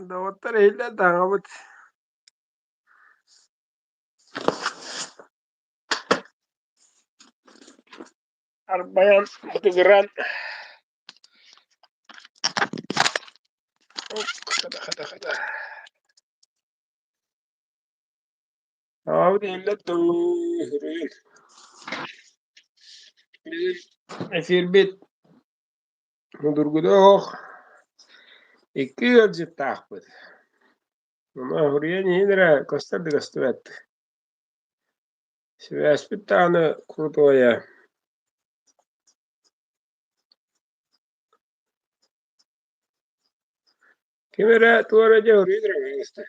Доҕоттор иһиллэр даҕабыт. Арбайан, бытыгыран хата хата хата. Аҕабыт иһиллэр дуу, үһүрүн. Билигин эфирбит судургута оһох икки ыалдьыттаахпыт. Ону уһуруйан иһин эрэ көстөр да көстүбэт. Сибээспит даҕаны крутойа. Ким эрэ туох эрэ дьэ уһуруйан эрэ көстөр.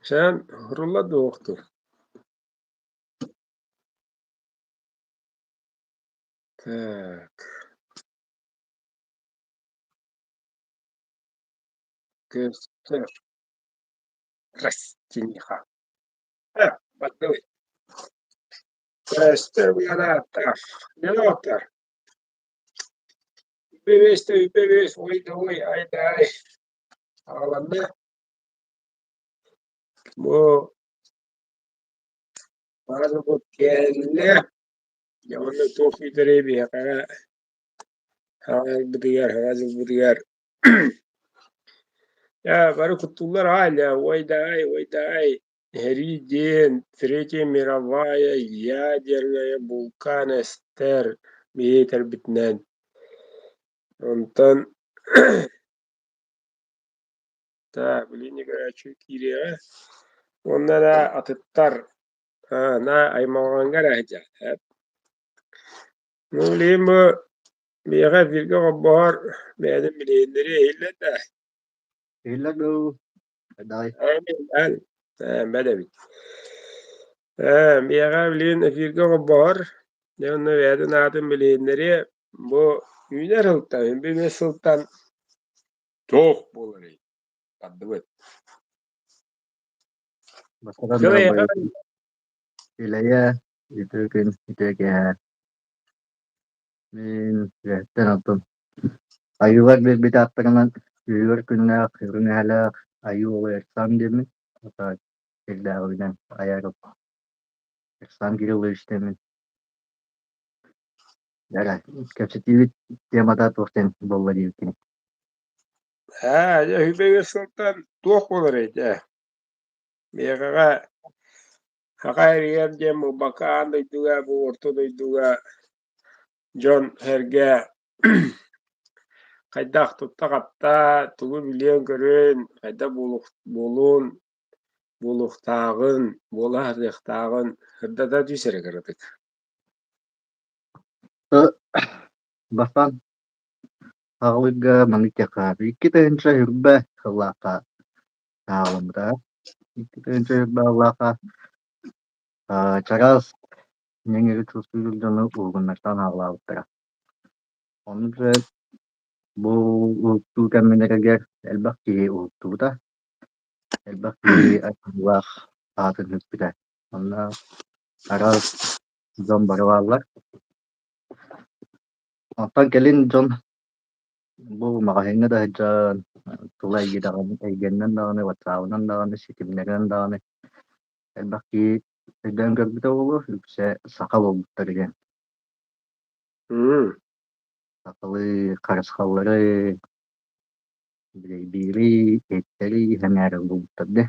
Сээн уһурулла дуоҕуктуур. Так. Көстөр. Растениха. Бардыбыт. Көстөр буолааттар. Делоттар. Үппэ үппэ ой да ой ай да ай. Аҕаланна. Бу баҕа кэллэ. Дьэ уонна туох күүтэрий биһиэхэ хаалбытыгар, хаҥа дьылбытыгар Ээ, бары куттууллар аай да, ой да ай, ой да ай, Эһэрии диэн Третья мировая ядерная вулкан эстэр биһи этэрбитинэн. Онтон так, билиҥҥи көрөөччү киириэҕэ. Уонна да атыттар на аймалҕаҥҥа эрэ сылдьар. Ну, билигин бу миэхэ эфиргэ холбоһор бэйэтин билиһиннэриэ иһиллэр да. Иһиллэр дуу? Дай. Бэт эбит. Миэхэ билигин эфиргэ холбоһор, дьэ онно бэйэтин аатын билиһиннэриэ. Бу үүнэр сылтан, билбэт сылтан туох буоларый? Тардыбыт. Бастатан туран Илэйэ, үтүө күн, үтүө киэһэ. Мин үөһэттэн оттон айыылар биэрбит ааттарынан үһүгэр күннээх, үрүҥ эһэлээх Айыы Уола Эрсан диэммин, ата сирдээҕибинэн Айаров Эрсан Кириллович диэммин. Дьэ, кэпсэтиибит темата туох диэн буолла диэбиккиний? Ээ, дьэ, үһүбэ сылтан туох буоларый дьэ? Миэхэҕэ Саха эрийэр диэн буолбакка, аан дойдуга, бу орто дойдуга дьон-сэргэ хайдах тутта-хапта, тугу билиэн-көрүөн, хайдах буолуон, буолуохтааҕын, буола сатыахтааҕын сырдата түс эрэ кыратык. Бастаан аҕалыырга маннык диэххэ, 2020 сыллаахха ааҕыллыбыта. 2020 сыллаахха чараас ньэҥири чувствуют дьону уһугуннартан аҕалаабыттара. Ону дьэ бу уһуктуу кэмнэригэр элбэх киһи уһуктубута, элбэх киһи айыллаах аатын сүкпүтэ. Онно араас дьон бары бааллар. Оттон кэлин дьон бу маҕаһыыҥҥа да сылдьан, тула эйгэ даҕаны, эйгэннэн даҕаны, ватсаабынан даҕаны, ситимнэринэн даҕаны элбэх киһи өйдөөн көрбүтэ буолуо, үксэ саха буолбуттар диэн. Сахалыы харысхаллары, бириэйдиири, эттэри сэҥээрэр буолбуттар дии.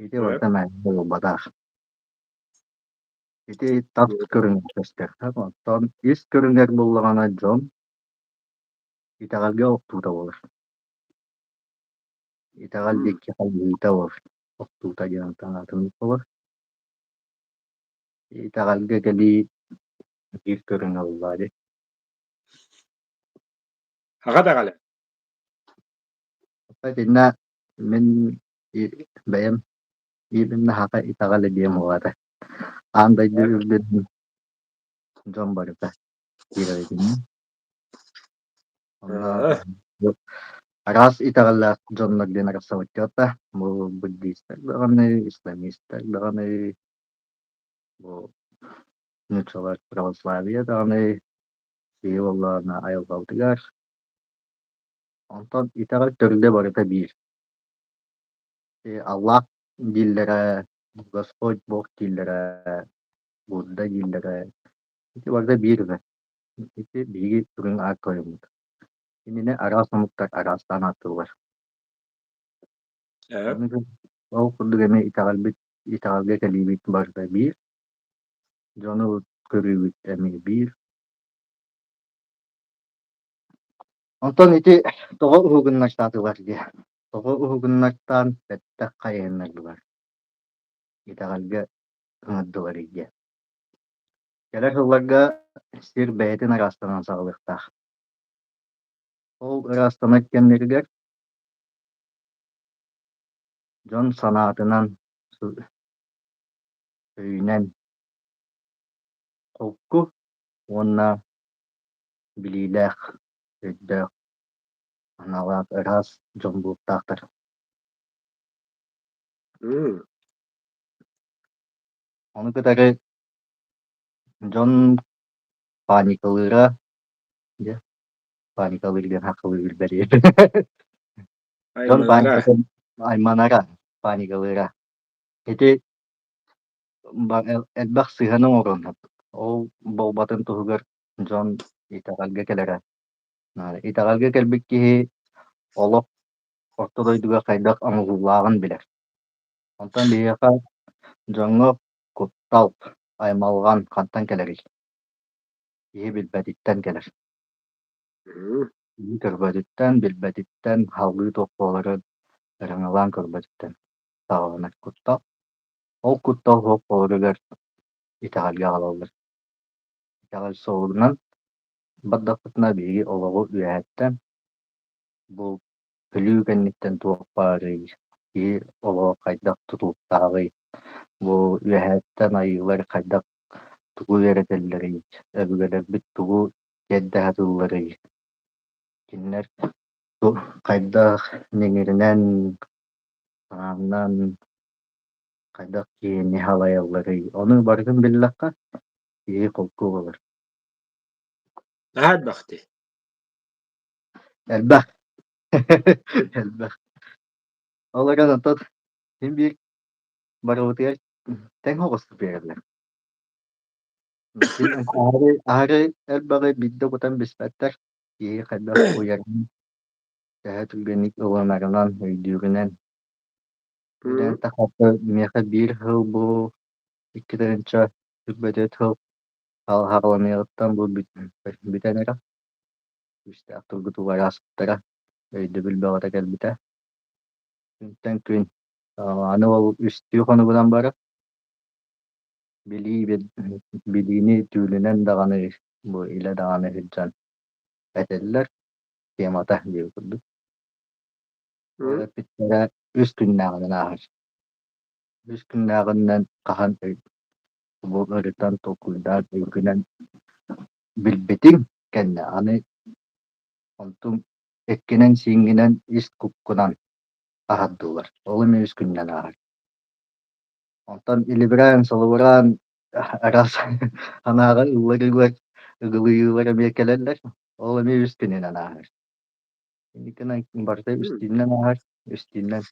Ити барыта мээнэ буолбатах. Ити тас көрүҥэр көстөр. Оттон ис көрүҥэр буоллаҕына дьон итэҕэлгэ охтуута буолар. Итэҕэл диэки хайыһыыта буолар. Охтуута диэн атын буолар. Итэҕэлгэ кэлии биир көрүҥэ буоллаҕа дии. Аҕа итэҕэлэ. Итиннэ мин бэйэм именно саха итэҕэлэ диэн буолар. Аан дойду үрдүнэн дьон барыта киирэр итиннэ. Онно араас итэҕэллээх дьоннор диэн арахсыбыттар бу буддистар даҕаны, исламистар даҕаны, бу нууччалар православие даҕаны, киһи буоллаҕына айылҕабытыгар. Онтон итэҕэл төрдө барыта биир. Аллах дииллэрэ, Господь Бог дииллэрэ, Будда дииллэрэ, ити барыта биир үһү. Ити биһиги үрүҥ аар тойоммут. Кинини араас омуктар араастаан ааттыыллар. Ол курдук эмиэ итэҕэлбит, итэҕэлгэ кэлиибит барыта биир, дьону көрүүбүт эмиэ биир. Онтон ити тоҕо уһугуннартаатылар диye, тоҕо уһугуннартаан бэттэх хайыһыннардылар, итэҕэлгэ ыҥырдылар диye. Кэлэр сылларга сир бэйэтин ыраастанан саҕалыахтаах. Ол ыраастанар кэмнэригэр дьон санаатынан, өйүнэн холку уонна билиилээх, өйдөөх, аналаах ыраас дьон буолуохтаахтар. Ону кытары дьон паникалыыра, дьэ, паникалыыр диэн сахалыы билбэт Дьон Айманара. паникатын айманара, паникалыыра. Ити элбэх сыһыаны оҥоруон сөп. Ол буолбатын туһугар дьон итэҕэлгэ кэлэрэ наада. Итэҕэлгэ кэлбит киһи олох орто дойдуга хайдах оҥоһуулааҕын билэр. Онтон биһиэхэ дьоҥҥо куттал, аймалҕан хантан кэлэрий? Киһи билбэтиттэн кэлэр. Киһи көрбөтүттэн, билбэтиттэн, салгыы туох буоларын ырыҥалаан көрбөтүттэн саҕаланар куттал. Ол куттал суох буоларыгар итэҕэлгэ аҕалаллар. Итэҕэл суолунан бардахпытына биһиги олоҕу үөһэттэн бу өлүү кэнниттэн туох баарый, киһи олоҕо хайдах тутулуктааҕый, бу үөһэттэн айыылар хайдах тугу үөрэтэллэрий, өбүгэлэрбит тугу тиэрдэ сатыылларый, кинилэр хайдах ньэҥиринэн, санаанан хайдах киһини салайалларый, ону барытын биллэххэ киһи холку буолар. Наһаа элбэх дии. Элбэх. Элбэх. Ол эрэн онтон син биир барыбытыгар тэҥ оҕустук биэрэллэр. Син аһары, аһары элбэҕи биирдэ кутан биспэттэр. Киһи хайдах уйарын, төһө түргэнник ылынарынан, өйдүүрүнэн. Билэн тахата миэхэ биир сыл бу 2 тыһыынча 24 сыл хааланыаҕыттан бу бүтэн эрэр. Күүстээх тургутуулар ааспыттара, өйдөбүл бөҕөтө кэлбитэ. Күнтэн күн аны ол үстүү хонугунан барар. Билии билиини түүлүнэн даҕаны бу илэ даҕаны сылдьан этэллэр темата диэбит курдук. Ол эппиттэрэ үс күннээҕинэн ааһар. Үс күннээҕинэн хаһан бу ырытан толкуйдаан өйгүнэн билбитиҥ кэннэ аны онтуҥ эккинэн-сииҥҥинэн ис куккунан аһардыллар. Ол эмиэ үс күнүнэн ааһар. Онтон илибирээн-салыбыраан араас санааҕа ылларыылар, ыгылыйыылар эмиэ кэлэллэр. Ол эмиэ үс күнүнэн ааһар. Инникинэн барыта үс түүнүнэн ааһар, үс түүнүнэн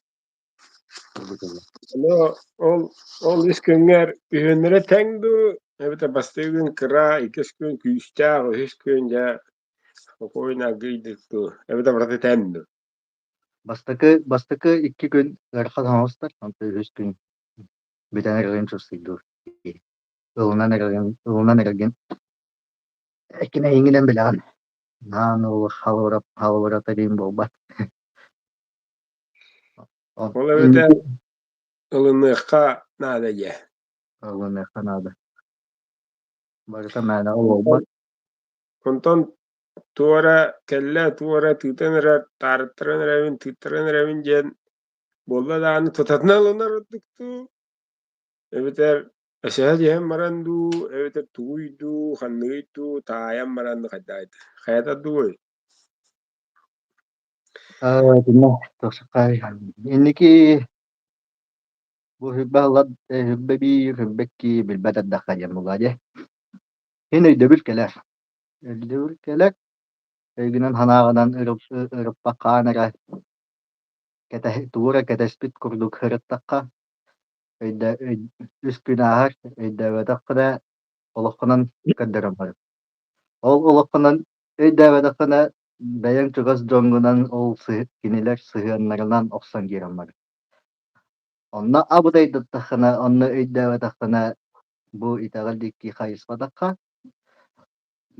Ону ол ол үс күҥҥэр үһүөннэрэ тэҥ дуу, эбэтэр бастакы күн кыра, иккис күн күүстээх, үһүс күн дьэ спокойно аргыйдык дуу, эбэтэр барыта тэҥ дуу? Бастакы бастакы икки күн ыарахан оҥостор, онтон үһүс күн бүтэн эрэрин сырсыйдуур. Ылынан эрэрин, ылынан эрэргин эккин эйиҥинэн билэҕин. Наан ол халыбырата диэн буолбат. Ол эбэтэр ылыныахха наада дьэ. Ылыныахха наада. Барыта мээнэҕэ буолбат. Онтон туора кэллэ, туора тыытан эрэр, таарыттаран эрэбин, тыыттаран эрэбин диэн буолла даҕаны тутатына ылынар ордук дуу, эбэтэр өсөһө түһэн баран дуу, эбэтэр тугуй дуу, ханныгый дуу, таайан баран хайдаҕый хайата дууй? Итиннэ инники бу сүрбэ ыллар сүрбэ биир, сүрбэ икки билбэт эрдэххэ диэн буолуо дии. Син өйдөбүл кэлэр. Өйдөбүл кэлэр. Өйгүнэн санааҕынан ырыппаккаан эрэ тугу эрэ кэтэспит курдук сырыттахха, үс күн ааһар, өйдөөбөтөххүнэ олоххунан көрдөрөн барар. Ол олоххунан өйдөөбөтөххүнэ бэйэҥ чугас дьоҥҥунан ол кинилэр сыһыаннарынан охсон киирэн барар. Онно абытайдаттаххына, онно өйдөөбөтөххүнэ бу итэҕэл диэки хайыспатахха,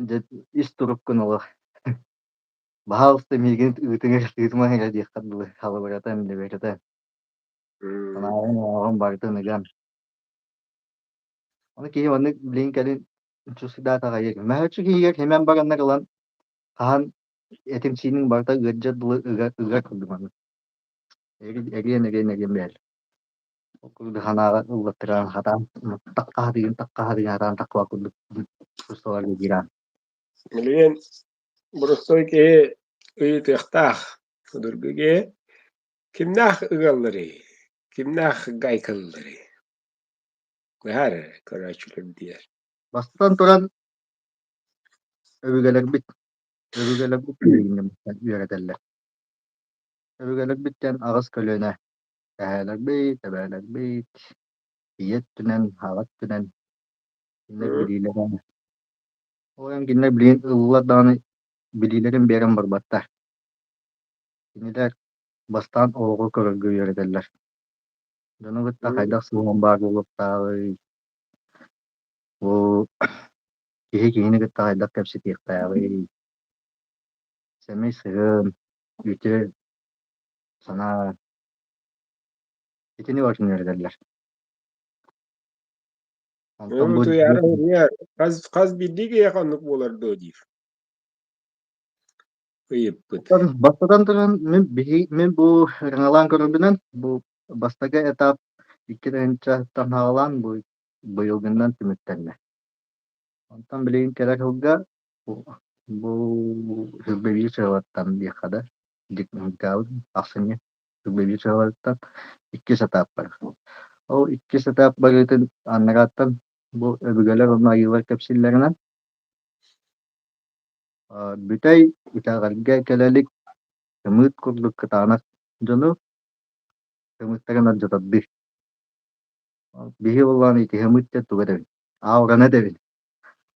дьэ ис туруккун олох баһаалыста миигин ыытыҥ тыытымаҥ эрэ диэххэ дылы халыбыратан лэбэрэтэн санааҕын оҥоҕун барытын ыган. Ону киһи маннык билигин кэлин чувствуйдаат аҕайык. Мөһөөччү киһигэр химэн бараннар ылан хаһан этим-сиинин барыта ыалдьар дылы ыга ыга курдук маннык. Эриэн эриэн эриэн бэйэл. Ол курдук санааҕа ыллаттаран хатаан таххаһатыгын таххаһатыгын хатаан таххаба курдук чувствовали дииран. Билигин боростуой киһи ыйытыахтаах судургу киһи кимнээх ыгалларый, кимнээх гайкалларый? Быһаар эрэ, көрөөччүлэр диэр. Бастатан туран, өбүгэлэрбит өбүгэлэрбит биһигини үөрэтэллэр. Өбүгэлэрбит диэн аҕыс көлүөнэ эһээлэрбит, эбээлэрбит, ийэ өттүнэн, аҕа өттүнэн кинилэр билиилэрэ. Ол эрэн кинилэр билигин ыллылар даҕаны билиилэрин биэрэн барбаттар. Кинилэр бастаан олоҕу көрөргө үөрэтэллэр. Дьону кытта хайдах сыһыан баар буолуохтааҕый, бу киһи киһини кытта хайдах кэпсэтиэхтээҕий, сэмэй сыһыан, үтүө санаа итини барытын үөрэтэллэр. Онтон бу Хас хас биирдии киһиэхэ оннук буолар дуо диир ыйыппыт. Бастатан туран мин биһи мин бу ырыҥалаан көрөрбүнэн бу бастакы этап 2 тыһыынчаттан саҕалаан бу быйылгыннан түмүктэннэ. Онтон билигин кэлэр сылга бу сүүрбэ сылыттан диэххэ да ахсынньы 21 сылыттан иккис этап барар. Ол иккис этап барыытын аннарааттан бу өбүгэлэр уонна айыылар кэпсииллэринэн бүтэй итэҕэлгэ кэлэ илик сымыыт курдук кытаанах дьону сымыыттарын алдьатардыы. Биһи буоллаҕына ити сымыыт диэн тугу этэбин? Аураны этэбин.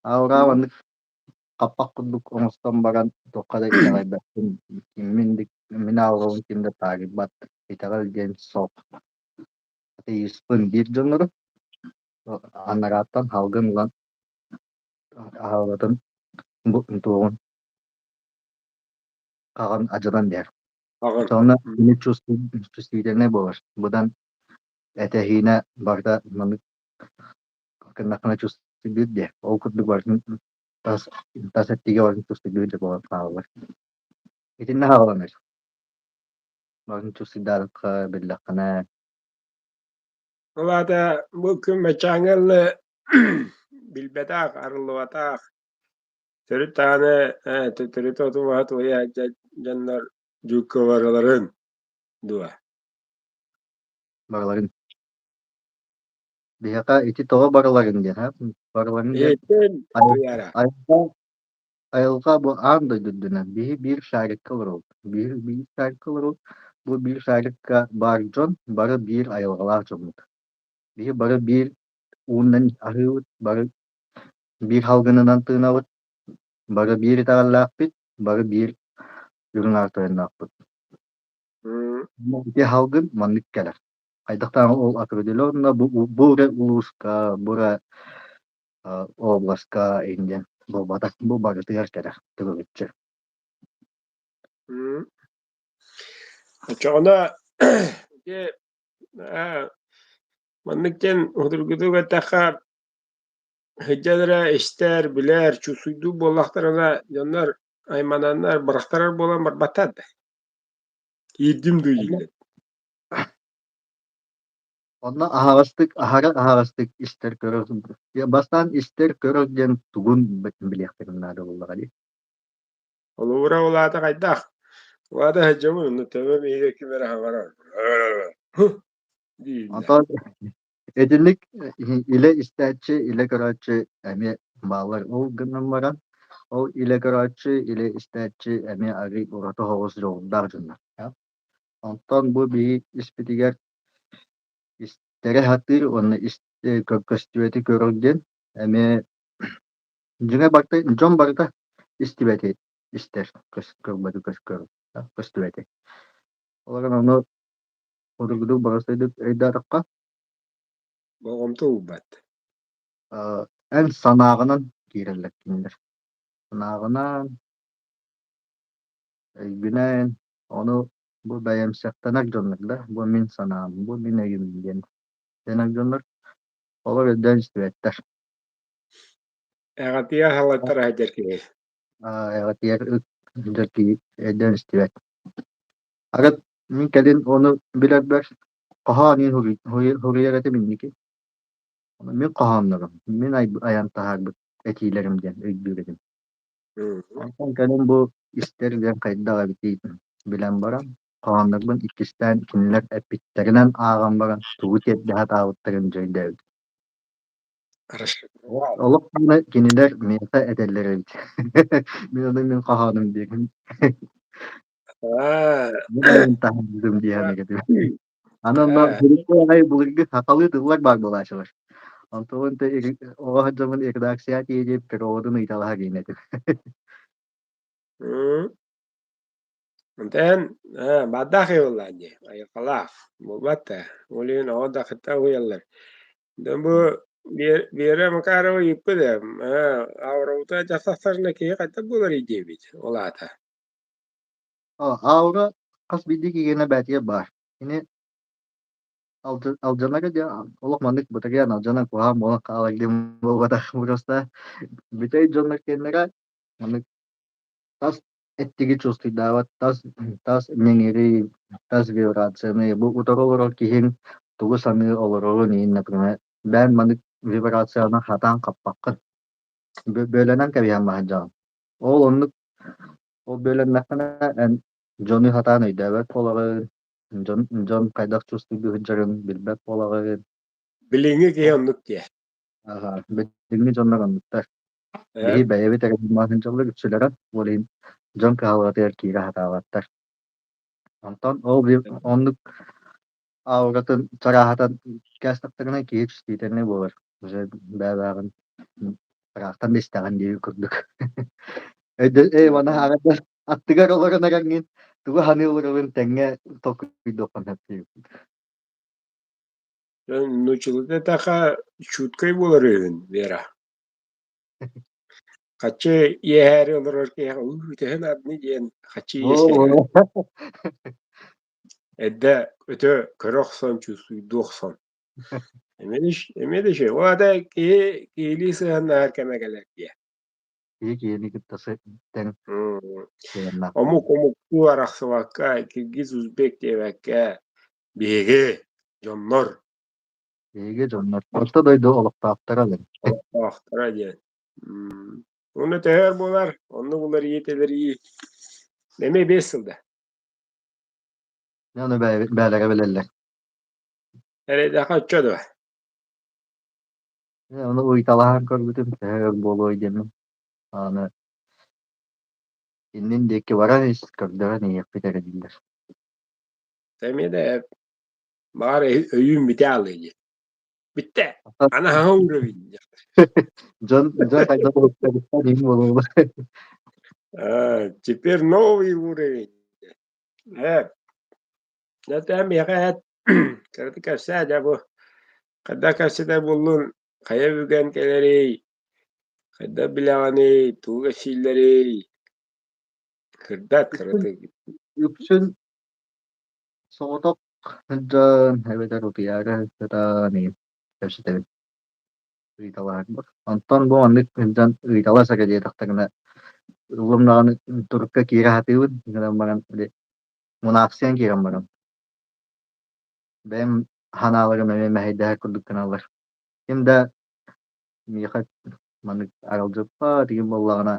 Аура маннык хаппах курдук оҥостон баран туохха да итэҕэйбэппин, мин мин аурабын ким да таарыйбат, итэҕэл диэн суох. Атеиспын диир дьоннору анарааттан салгын ылан аһаабатын бу туоҕун хаҕын адьатан биэр. Аҕын. Оччоҕуна кини чувствительнай буолар. Быдан этэһиинэ барыта маннык гыннаххына чувствуйдуур диэ. Ол курдук барытын тас тас эттигэ барытын чувствуйдуур да буолан хаалаллар. Итиннэ хааланар. Барытын чувствуйдаатахха биллэххинэ Ол аата бу күн баччааҥҥа дылы билбэтэх, арыллыбатах, төрүт даҕаны төттөрүтэ оту-маһы туойа сылдьар дьоннор дьуукка дуо? Барыларын. Биһиэхэ ити тоҕо барыларын диэн, һа? Барыларын диэн Иһиттэн Туйаара. айылҕа, айылҕа бу аан дойду үрдүнэн биһи биир шарикка олоробут. Биир, биир шарикка олоробут. Бу биир шарикка баар дьон бары биир айылҕалаах дьоммут. Биһи бары биир уунан аһыыбыт, бары биир халгынынан тыынабыт, бары биир итэҕэллээхпит, бары биир үрүҥ аар тойонноохпут. Ити халгын маннык кэлэр. Хайдахтааҕы ол определенно бу, бу эрэ улууска, бу эрэ областка индиэн буолбатах, бу барытыгар кэлэр төгүрүччү. Оччоҕуна ити маннык диэн судургутук эттэххэ сылдьан эрэ истэр, билэр, чувствуйдуур буоллахтарына дьоннор аймананнар бырахтарар буолан барбаттар да. Иирдим дуу дииллэр. Онно аһаҕастык, аһара аһаҕастык истэр көрөр бастаан истэр көрөр диэн тугун билиэхтэрин наада буоллаҕа дии. Холобура ол аата хайдах? Ол аата сылдьабын, онно төбөм иһигэр ким эрэ саҥарар дииллэр. Онтон итинник илэ истээччи, илэ көрөөччү эмиэ бааллар. Ол гынан баран Ол илэ көрөөччү, илэ истээччи эмиэ арыый ураты соҕус дьоҕурдаах дьоннор. Онтон бу биһиги испитигэр истэрэ сатыыр уонна көстүбэти көрөр диэн эмиэ дьиҥэ барыта дьон барыта истибэти истэр, көрбөтү көстүбэти. Ол эрэн ону судургутук бырастыйдык өйдөөтөххө Болҕомто уурбат. Эн санааҕынан киирэллэр кинилэр. Санааҕынан, өйгүнэн, ону бу бэйэмсэхтэнэр дьоннор да, бу мин санаам, бу мин өйүм диэн дэнэр дьоннор олор өйдөөн истибэттэр. Эҕэтийэ аһалаттар сылдьар киһи. Эҕэтийэр ыт киһи өйдөөн истибэт. Арыт мин кэлин ону билэрбэр хоһоон иһин суруйар этим инники. Мин хоһооннорум, мин айан таһаарбыт этиилэрим диэн өйдүүр этим. Онтон кэлин бу истэр диэн хайдах эбитий билэн баран, хоһооннорбун иккистээн кинилэр эппиттэринэн ааҕан баран тугу тиэрдэ сатаабыттарын дьэ өйдөөбүтүм. Олох даҕаны кинилэр миэхэ этэллэр эбит. Мин ону мин хоһоонум диэхин. Мин айан таһаарбытым дии саныыр этим. Аны онно урукку аҕай былыргы сахалыы тыллар баар буолааччылар. Онтубун оҕо сылдьаммын редакция тиийэ переводун ыйыталаһа киинэ этим. Онтон бадаах буоллаа дии, айылҕалаах буолбат да, ол иһин оҕо да кытта уһуйаллар. Бу Вера Макарова ыйыппыт ээ, аура дьахтахтарына киһи хайдах буоларый диэбит ол аата. Аура хас биирдии киһиэнэ бэйэтигэр баар. Кини алдьанара диэн олох маннык бытарыйан алдьанан куһаҕан буолан хаалар диэн буолбатах просто бүтэй дьоннор киэннэрэ маннык тас эттиги чувствуйдаабат тас тас ньэҥири тас вибрацияны бу утары олорор киһиҥ тугу саныы олорорун иһин например бэйэҥ маннык вибрацияны хатаан хаппаккын бөлөнөн кэбиһэн баһырдьаҕын ол оннук ол бүөлэннэххинэ эн дьону сатаан өйдөөбөт буолаҕын дьон дьон хайдах чувствуйдуу сылдьарын билбэт буолаҕын. Билиҥҥи киһи оннук диэ. Аха, билиҥҥи дьоннор оннуктар. Биһи бэйэбит эрэ сылдьаллар үксүлэрэ, ол иһин дьон кыһалҕатыгар киирэ сатаабаттар. Онтон ол оннук ауратын чарааһатан кээстэхтэринэ киһи чувствительнай буолар. Уже бэйэ-бэйэҕин ыраахтан да истэҕин диир курдук. Өйдө эй маны аҕайдар аттыгар олорон эрэҥҥин тугу саныы олоробун тэҥҥэ толкуйдуоххун сөп диэбит. Нууччалыыта эттэххэ чуткай буолар үһүн Вера. Хаччы иэһээри олорор киһиэхэ уу төһө нааданы диэн хаччы иэстэһэр. Эрдэ өтө көрө охсон, чувствуйдуу охсон. Эмиэ да үчүгэй. Ол аата киһи киһилии сыһыаннаһар кэмэ кэлэр диэ. Киһи киһини кытта тэҥ сыһыаннаах. Омук омуктуу арахсыбакка, киргиз, узбек диэбэккэ, биһиги дьоннор Биһиги дьоннор орто дойду олохтоохторо диэн. Олохтоохторо диэн. Уонна төһөр буолар, оннук уларыйыы-тэлэрийии эмиэ 5 сыл да. Дьэ, ону бэйэлэрэ билэллэр. Эрэйдэххэ оччо дуо? Дьэ, ону ыйыталаһан көрбүтүм төһө өр буолуой диэммин. Аны иннин диэки баран ис, көрдөрөн иһиэхпит эрэ дииллэр. Эмиэ да баҕар өйүүн бүтэ аалыа дии. Бүттэ. Аны хаһан уровень Дьон дьон хайдах уһуктарыттан иһин буолуо. Теперь новый уровень. Дьэ миэхэ эт кыратык кэпсээ дьэ бу хайдах кэпсэтэр буоллун хайа бүгэн кэлэрий хайдах билэҕиний тугу кэпсииллэрий кырдат кыратык Үксүн соҕотох сылдьан эбэтэр утуйаары сытан кэпсэтэбин ыйыталаһарбар. Онтон бу маннык сылдьан ыйыталас эрэ диэтэхтэринэ ыллым даҕаны турукка киирэ сатыыбын гынан баран били мунаахсыйан киирэн баран бэйэм санааларым эмиэ мэһэйдэһэр курдук гыналлар. Ким да миэхэ маннык аралдьыппат игин буоллаҕына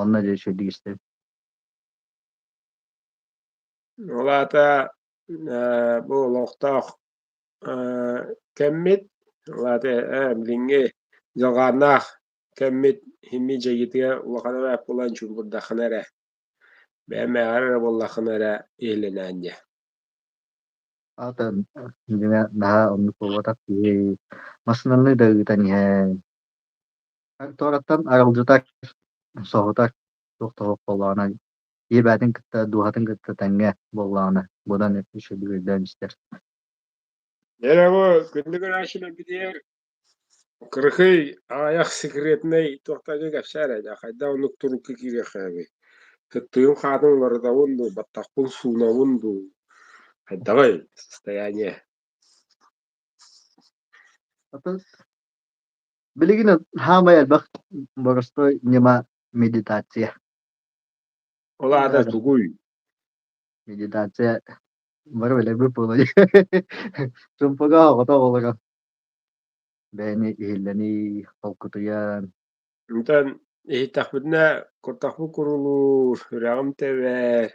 онно дьэ үчүгэйдик истэбин. Ол аата бу олохтоох кэммит, ол аата билиҥҥи дьалҕааннаах кэммит иһиммит дьайыытыгар улахан эбээт буолан чуумпурдаххына эрэ, бэйэм мээҕэр эрэ буоллаххына эрэ иһиллэнээн диэ. Аата дьиҥэ наһаа оннук буолбатах киһи массыынаны да ыытан иһэн туораттан аралдьытар, соһутар туох да суох буоллаҕына киһи бэйэтин кытта дууһатын кытта тэҥҥэ буоллаҕына быдан үчүгэйдик өйдөөн истэр. Эрэ бу күндү көрөөччүлэрбитигэр кыракый аҕыйах секретнэй туохтарга кэпсээ эрэ дьэ хайдах оннук турукка киириэххэ эбий? Сыттыгым хаатын уларытабын дуу, баттахпын суунабын дуу, хайдаҕый состояние? Атын билигин саамай элбэх боростуой ньыма медитация. Ол аата тугуй? Медитация бары билэрбит буолуо Чумпуга оҕото оҕолоро бэйэни иһиллэнии, холкутуйан Онтон иһиттэхпитинэ куртахпыт курулуур, сүрэҕим тэбэр,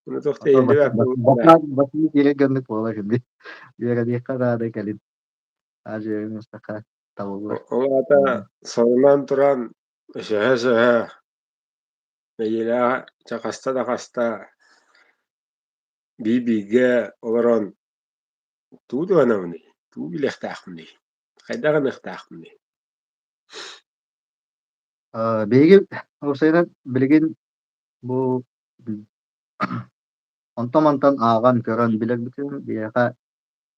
ону туох да Ото иһиллибэт буолла. бастаан басыы киирэр гыннык буолар ини. Үөрэниэххэ наада кэлин. Аадьыйан ыстаха табыллар. Ол аата сорунан туран өсөһө-өсөһө нэдиэлэҕэ чэ хаста да хаста биир-бииргэ олорон тугу туһанабыный, тугу билиэхтээхпиний, хайдах гыныахтаахпыный? Биһиги уопсайынан билигин бу онтон-мантан ааҕан көрөн билэрбитин биһиэхэ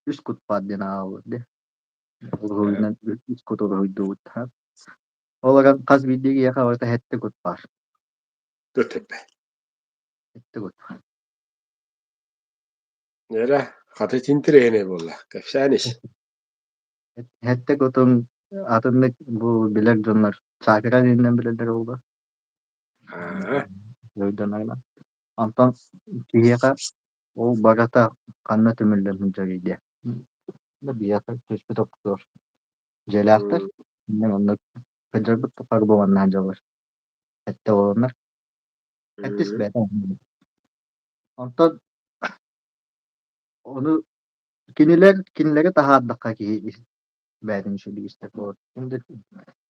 үс кут баар диэн ааҕабыт дии. Уруһуйунан үс кут уруһуйдуубут. Ол эрэн хас биирдии киһиэхэ барыта сэттэ кут баар. Төттөппө. Сэттэ кут. Эрэ, хата интэриэһинэй буолла. Кэпсээн ис. Сэттэ кутун атыннык бу билэр дьоннор чакра диэнинэн билэллэр буолуо. Аа, Өйдөнөрүнэн. Онтон киһиэхэ ол барыта ханна түмүллэн сылдьарый диэн. Биһиэхэ түспүт охтуор дьиэлээхтэр. Инньэ оннук сылдьарбыт тухары бу манна сылдьаллар. Сэттэ буоланнар. Сэттис бэйэтэ. Онтон ону кинилэр кинилэри таһаардахха киһи бэйэтин үчүгэйдик истэр буолар.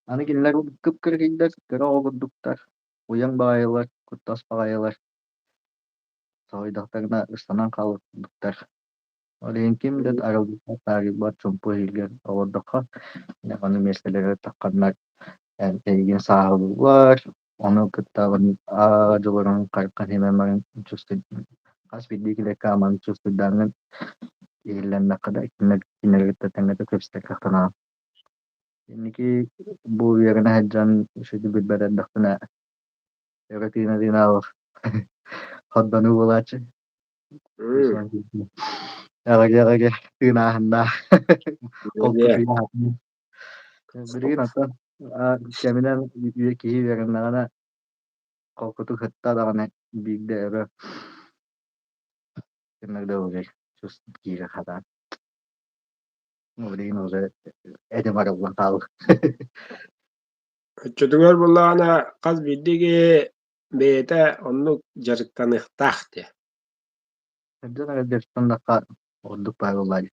Аны кинилэр кып-кыракыйдар, кыра оҕо курдуктар, уйаҥ баҕайылар, куттас баҕайылар, соһуйдахтарына ыстанан хаалар курдуктар. Ол иһин ким да аралдьыйбат, таарыйбат чуумпу иһигэр олордоххо, ону миэстэлэригэр тахханнар эйигин сааһылыыллар, ону кытта аа дьулуран хараххын симэн баран хас биирдии килиэккэ аман чувствуйдааҥҥын иһиллэннэххэ да кинилэри кытта тэҥҥэ кэпсэтэр кыахтанаҕын. Инники бу үөрэнэ сылдьан үчүгэйдик билбэт эрдэхпинэ өрө тыына-тыына хордонуу буолааччы. Эҕэгэ-эҕэгэ тыынааһыннаах холкутуйааһын. Билигин оттон кэминэн киһи үөрэннэҕинэ холкутук сытта даҕаны биирдэ өрө гыннар да киирэ хатаан. Билигин уже этим арыллан хаалла. Оччотугар буоллаҕына хас биирдии киһи бэйэтэ оннук дьарыктаныахтаах диye. Эрдэн эрэ дьарыктаннахха ордук баар буоллаа дии.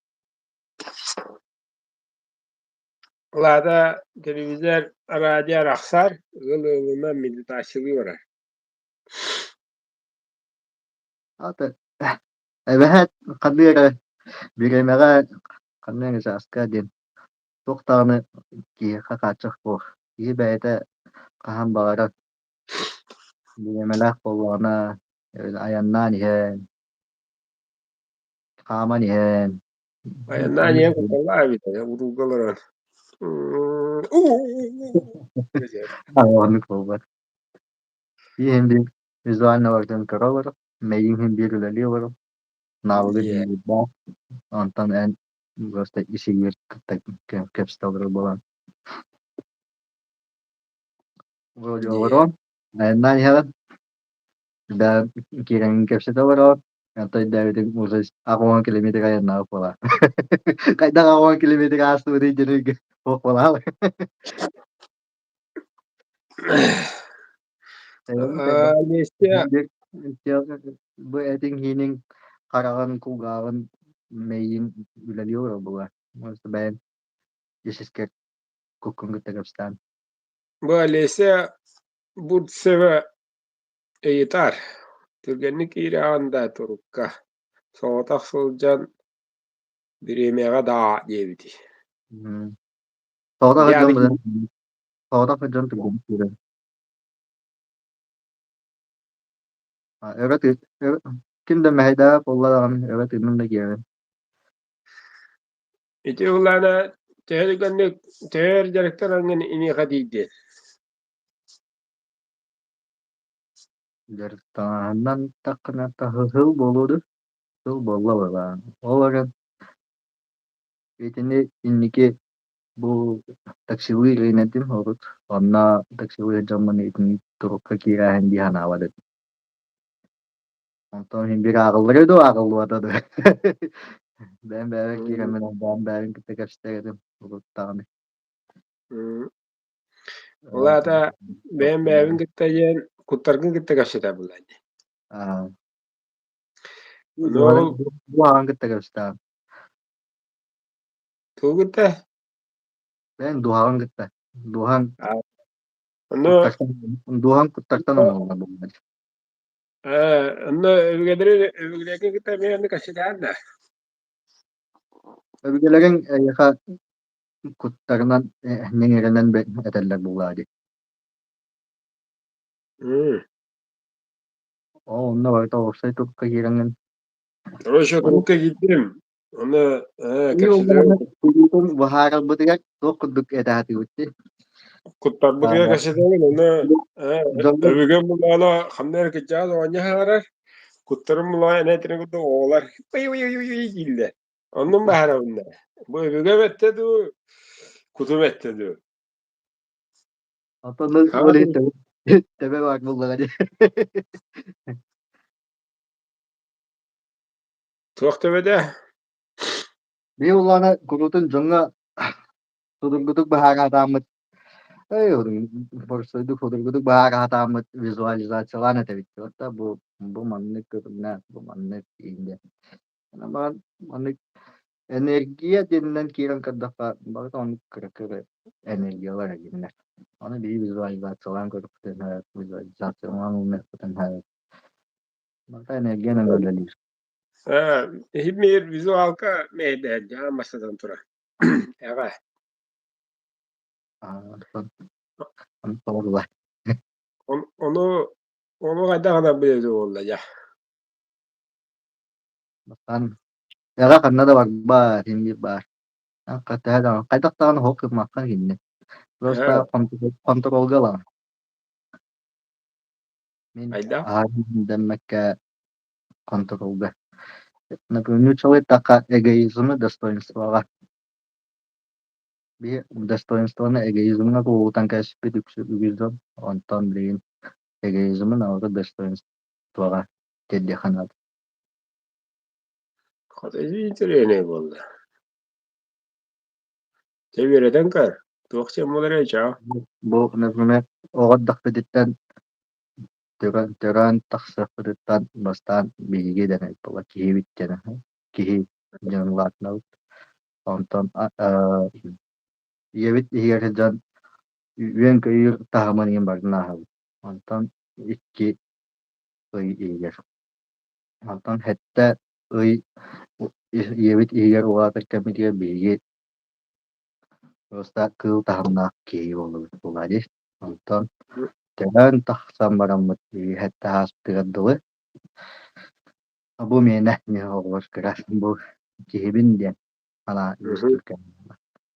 Ол аата телевизор, радио арахсар, ыал ыалынан медитациялыы барар. Аата эбэһээт ханнык эрэ бириэмэҕэ ханнык эрэ чааска диэн туох даҕаны киһиэхэ хааччах суох. Киһи бэйэтэ хаһан баҕарар бириэмэлээх буоллаҕына айаннаан иһэн, хааман иһэн Айаннаан иһэн кутталлаах эбит ээ, уруулга олорон. Оннук буолбат. Иһин биир визуально барытын көрө олорор, мэйииҥ иһин биир үлэлии олорор, навыгын Дьиэ. иһин биирдээх, онтон эн просто исигиир кытта кэпсэтэ олорор буолан вроде Дьиэ. олорон, айаннаан иһэҕин, да киирэҥҥин кэпсэтэ олороҕун, онтон өйдөөбүтүҥ уже 80 километр айаннаабыт буолаа. Хайдах 80 километр аастыбытый диэн өйгө суох буолаа. Лестия Бу этиҥ-ииниҥ хараҕын, кулгааҕын, мэйиин үлэлии олорор буолуо. Может бэйэҥ ис-искэр куккун кытта кэпсээн. Бу Олеся Бурцева ыйытар, түргэнник киирэҕин да турукка, соҕотох сылдьан бириэмэҕэ даа диэбитий. Соҕотох Дьэ сылдьан аны быдан соҕотох сылдьан түргэнник киирэр. Өрө тыы ким да мэһэйдээбэт буолла даҕаны өрө тыынан да киирэр. Ити уһулаана төһө түргэнник төһө өр дьарыктанаҥҥын иниэхэ тиийдин? Дьарыктааһынынан таххына сыл буолуо дуу, сыл буолла быһыылаах. Ол эрэн итини инники бу таксилыы илин этим урут, онно таксилыы дьоммун итинник турукка киирээһин дии санаабат этим. Онтон иһин биир ааҕыллара дуу, ааҕыллыбата дуу. Бэйэм бэйэбэр киирэммин бэйэм бэйэбин кытта кэпсэтэр этим урут даҕаны. Ол аата бэйэм бэйэбин кытта диэн куттаргын кытта кэпсэтэ буолла дии. Ону ол Дууһаҕын кытта кэпсэтэҕин. тугу кытта? Бэйэҥ дууһаҕын кытта. Дууһаҥ Ону куттартан дууһаҥ куттартан оҥоһуллар буолла дии. Онно өбүгэлэри өбүгэлэргин кытта эмиэ оннук кэпсэтэҕин да? Өбүгэлэриҥ эйиэхэ куттарынан ньэҥиринэн этэллэр буоллаҕа дии. Оо, онно барыта уопсай турукка киирэҥҥин Короче, турукка киирдим. Ону кэпсэтэр быһаарарбытыгар туох курдук этэ сатыыбыт дии. Куттарбытыгар кэпсэтэбин, ону өбүгэм булаана ханна эрэ кырдьаҕас оҕонньор саҥарар, куттарым булаана эн этэрин курдук оҕолор ый дииллэр. Оннун баһарабын да. Бу өбүгэм эттэ дуу, кутум эттэ дуу. Оттон ол иһин төбө баар буоллаҕа дии. Туох төбөтө? Биир улаана куруутун дьоҥҥо судургутук быһаараатааммыт эй боростуойдук судургутук быһаараатааммыт визуализациялаан этэбит да бу маннык көрүҥнээх бу маннык диэн баран маннык энергия диэнинэн киирэн көрдөххө барыта оннук кыра-кыра энергиялар эргиннэр ону биһиги визуализациялаан көрүөхпүтүн сөп визуализациялаан ылыныахпытын сөп барыта энергиянан үлэлиир. Иһимиир визуалка мэйдэһэргэ бастатан турар. Эҕэ. Ону Ону ону хайдах гына билэбит буолла дьэ. Бастаан эҕэ ханна да барбат, син биир баар. Төһө даҕаны хайдах даҕаны уһук гыммаккын кинини. Просто хонтуруолга ылаҕын. Мин Хайдах? аһара дэммэккэ хонтуруолга. Например, нууччалыы эттэххэ эгоизмы достоинствоҕа. Биһи достоинствоны эгоизмҥа кубулутан кээспит үксү үгүс дьон, онтон билигин эгоизмы наоборот достоинствоҕа тиэрдиэххэ наада. Хата интэриэһинэй буолла. Дьэ үөрэтэн көр, туох диэн буоларый чаа? Бу, например, оҕо эрдэхпититтэн төрөөн тахсыахпытыттан бастаан биһиги дэнэр буолла киһибит диэн киһи диэн улаатынабыт. Онтон ийэбит иһигэр сылдьан үөн-көйүүр таһымын иһин барытын ааһабыт. Онтон 2 ый иһигэр. Онтон 7 ый ийэбит иһигэр улаатар кэммитигэр биһиги просто кыыл таһымнаах киһи буоллубут буолаа дии. Онтон төрөөн тахсан бараммыт 7 ааспытыгар дылы бу миэнэ мин оҕолор кыра бу киһибин диэн санаа үөскүүр кэмэ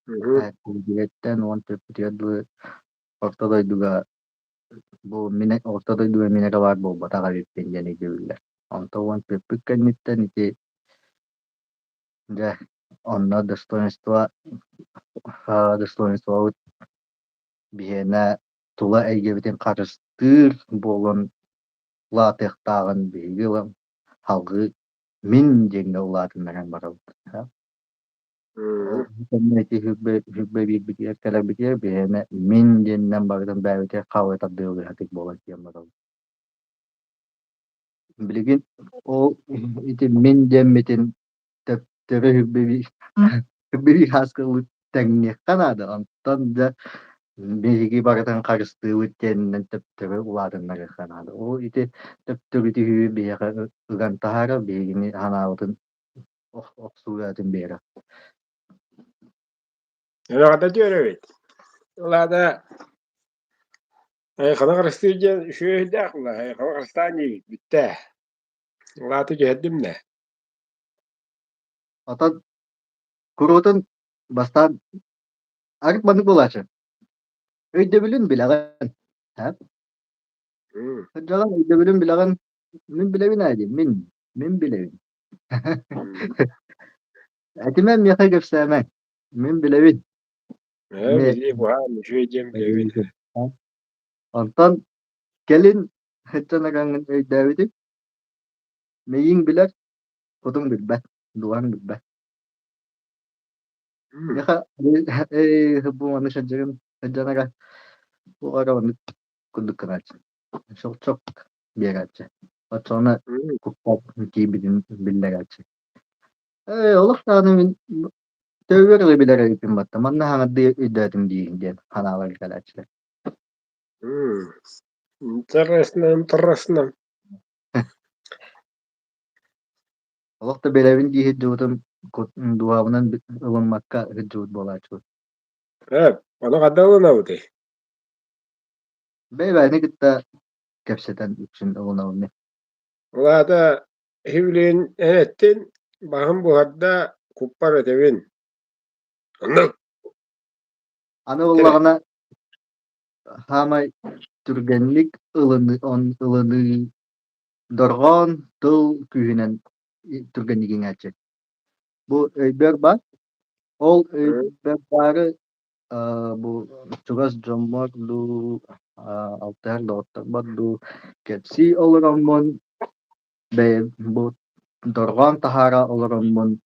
Биригэттэн уон төрпүтүгэр дылы орто дойдуга бу мин орто дойдуга мин эрэ баар буолбатах эбиппин диэн өйдөбүллэр. Онтон уон төрпүт кэнниттэн ити дьэ онно достоинство достоинствобыт биһиэнэ тула эйгэбитин харыстыыр буолан улаатыахтааҕын биһиги ылан салгыы мин диэҥҥэ улаатыннаран барабыт. Ол кэннэ ити сүүрбэ биирбитигэр кэлэрбитигэр биһиэнэ мин диэнинэн барытын бэйэбитигэр хабы тардыалыһатык буолан тиийэн барабыт. Билигин ол ити мин диэммитин төптөрү сүүрбэ биир сааска ылыы тэҥниэххэ наада. Онтон дьэ Биһиги барытын харыстыыбыт диэнинэн төптөрү улаатыннарыахха наада. Ол ити төптөрү түһүү биһиэхэ ыган таһаарар, биһигини санаабытын охсууатын биэрэр. Эрэҕэтэ түөрэбит. Ол аата айылҕаны харыстыыр диэн үчүгэй өйдөөх буолла, айылҕаны харыстаан диибит, бүттэ. Ол аата түһэрдим да. Оттон куруутун бастаан арыт маннык буолааччы. Өйдөбүлүн билэҕин, һэ? Сылдьаҕын өйдөбүлүн билэҕин, мин билэбин ээ дии, мин билэбин. Этимэ миэхэ кэпсээмэҥ, мин билэбин. Ээ, билии буһаан үчүгэй диэн билэбин. Онтон кэлин сылдьан араҥҥын өйдөөбүтүм, мэйииҥ билэр, кутуҥ билбэт, дууһаҥ билбэт. Миэхэ бу маннык сылдьарым сылдьан туох эрэ маннык курдук гынааччы, щелчок биэрээччи. Оччоҕуна куппат киирбитин биллэрээччи. Ээ, олох даҕаны мин төбөбөр эрэ билэр эбиппин батта, манна хаҥардыы өйдөөтүм диигин диэн ханаалар кэлээччилэр. Интересно, интересно. Олох да билэбин дии сылдьыбытым дууһабынан ылыммакка сылдьыбыт буолааччыбын. Ээ, ону ханна ылынабытый? Бэйэ-бэйэни кытта кэпсэтэн үксүн ылынабын мин. Ол аата иһи билигин эн эттин, баһым буһарда, куппар этэбин. Оннук. Аны Этэрэ. буоллаҕына саамай түргэнник ылыныы дорҕоон тыл күүһүнэн түргэнник иҥээччи. Бу өйбөр баар. Ол өйбөр баары бу чугас дьоммор дуу, алтыһар доҕотторбор дуу кэпсии олороммун бэйэм бу дорҕоон таһаара олороммун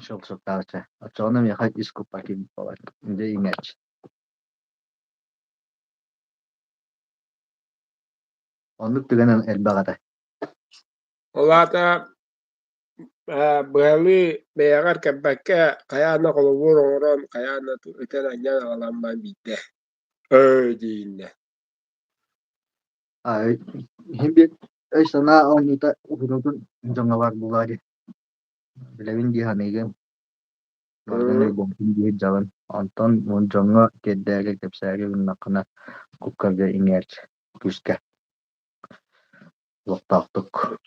щелчоктааччы. Оччоҕуна миэхэ ис куппар киирбит буолар. Дьэ иҥээччи. Оннук түгэн элбэх этэ. Ол аата быһалыы бэйэҕэр кэлбэккэ хайаан да холобур оҥорон, хайаан да ытан-анньан аҕалан баран биирдэ "Өө" диигиннэ. Иһин биир өй-санаа оонньуута уһунутун дьоҥҥо баар буолаа дии. Билэбин дии саныыгын, барытын өйдөөтүм дии сылдьаҕын. Онтон дьоҥҥо тиэрдээри, кэпсээри гыннаххына куккарга иҥээр күүскэ олохтоохтук.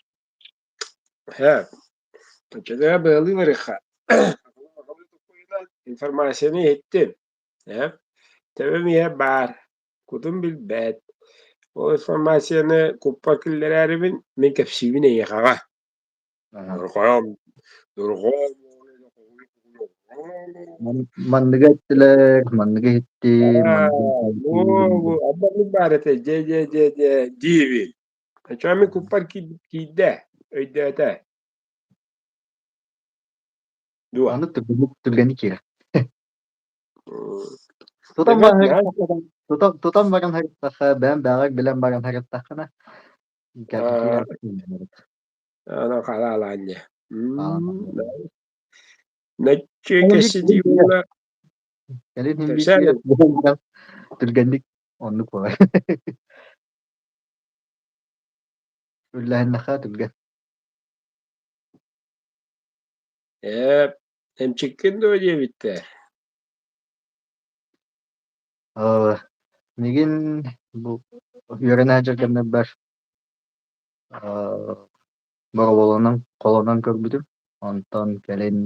Ээ, оччотугар быһалыы барыахха. Информацияны иһиттим. Ээ, төбөм иһэ баар, кутум билбэт. Ол информацияны куппар киллэрээрибин мин кэпсиибин эйиэхэҕэ. Дорҕоом, дорҕоом Манныгы эттилэр, манныгы иһиттим, манныгы иһиттим. Оннук баар этэ, дьэ дьэ дьэ дьэ диибин. Оччоҕо мин куппар киирдэ, өйдөөтө. Дуо? Оннук түргэнник түргэнник киирэр. Тутан баран тутан, тутан баран һырыттахха, бэйэм бэҕэр билэн баран һырыттаххына, киирэр. Ана халаалаанньа. Ноччу кэсити уола Кэлин иһин биир киирэр түргэнник оннук буолар. Үллэһиннэххэ түргэн. Ээ, эмчиккин дуо диэбиттэр. Мигин бу үөрэнэ сылдьар кэмнэрбэр боробулунан холонон көрбүтүм. Онтон кэлин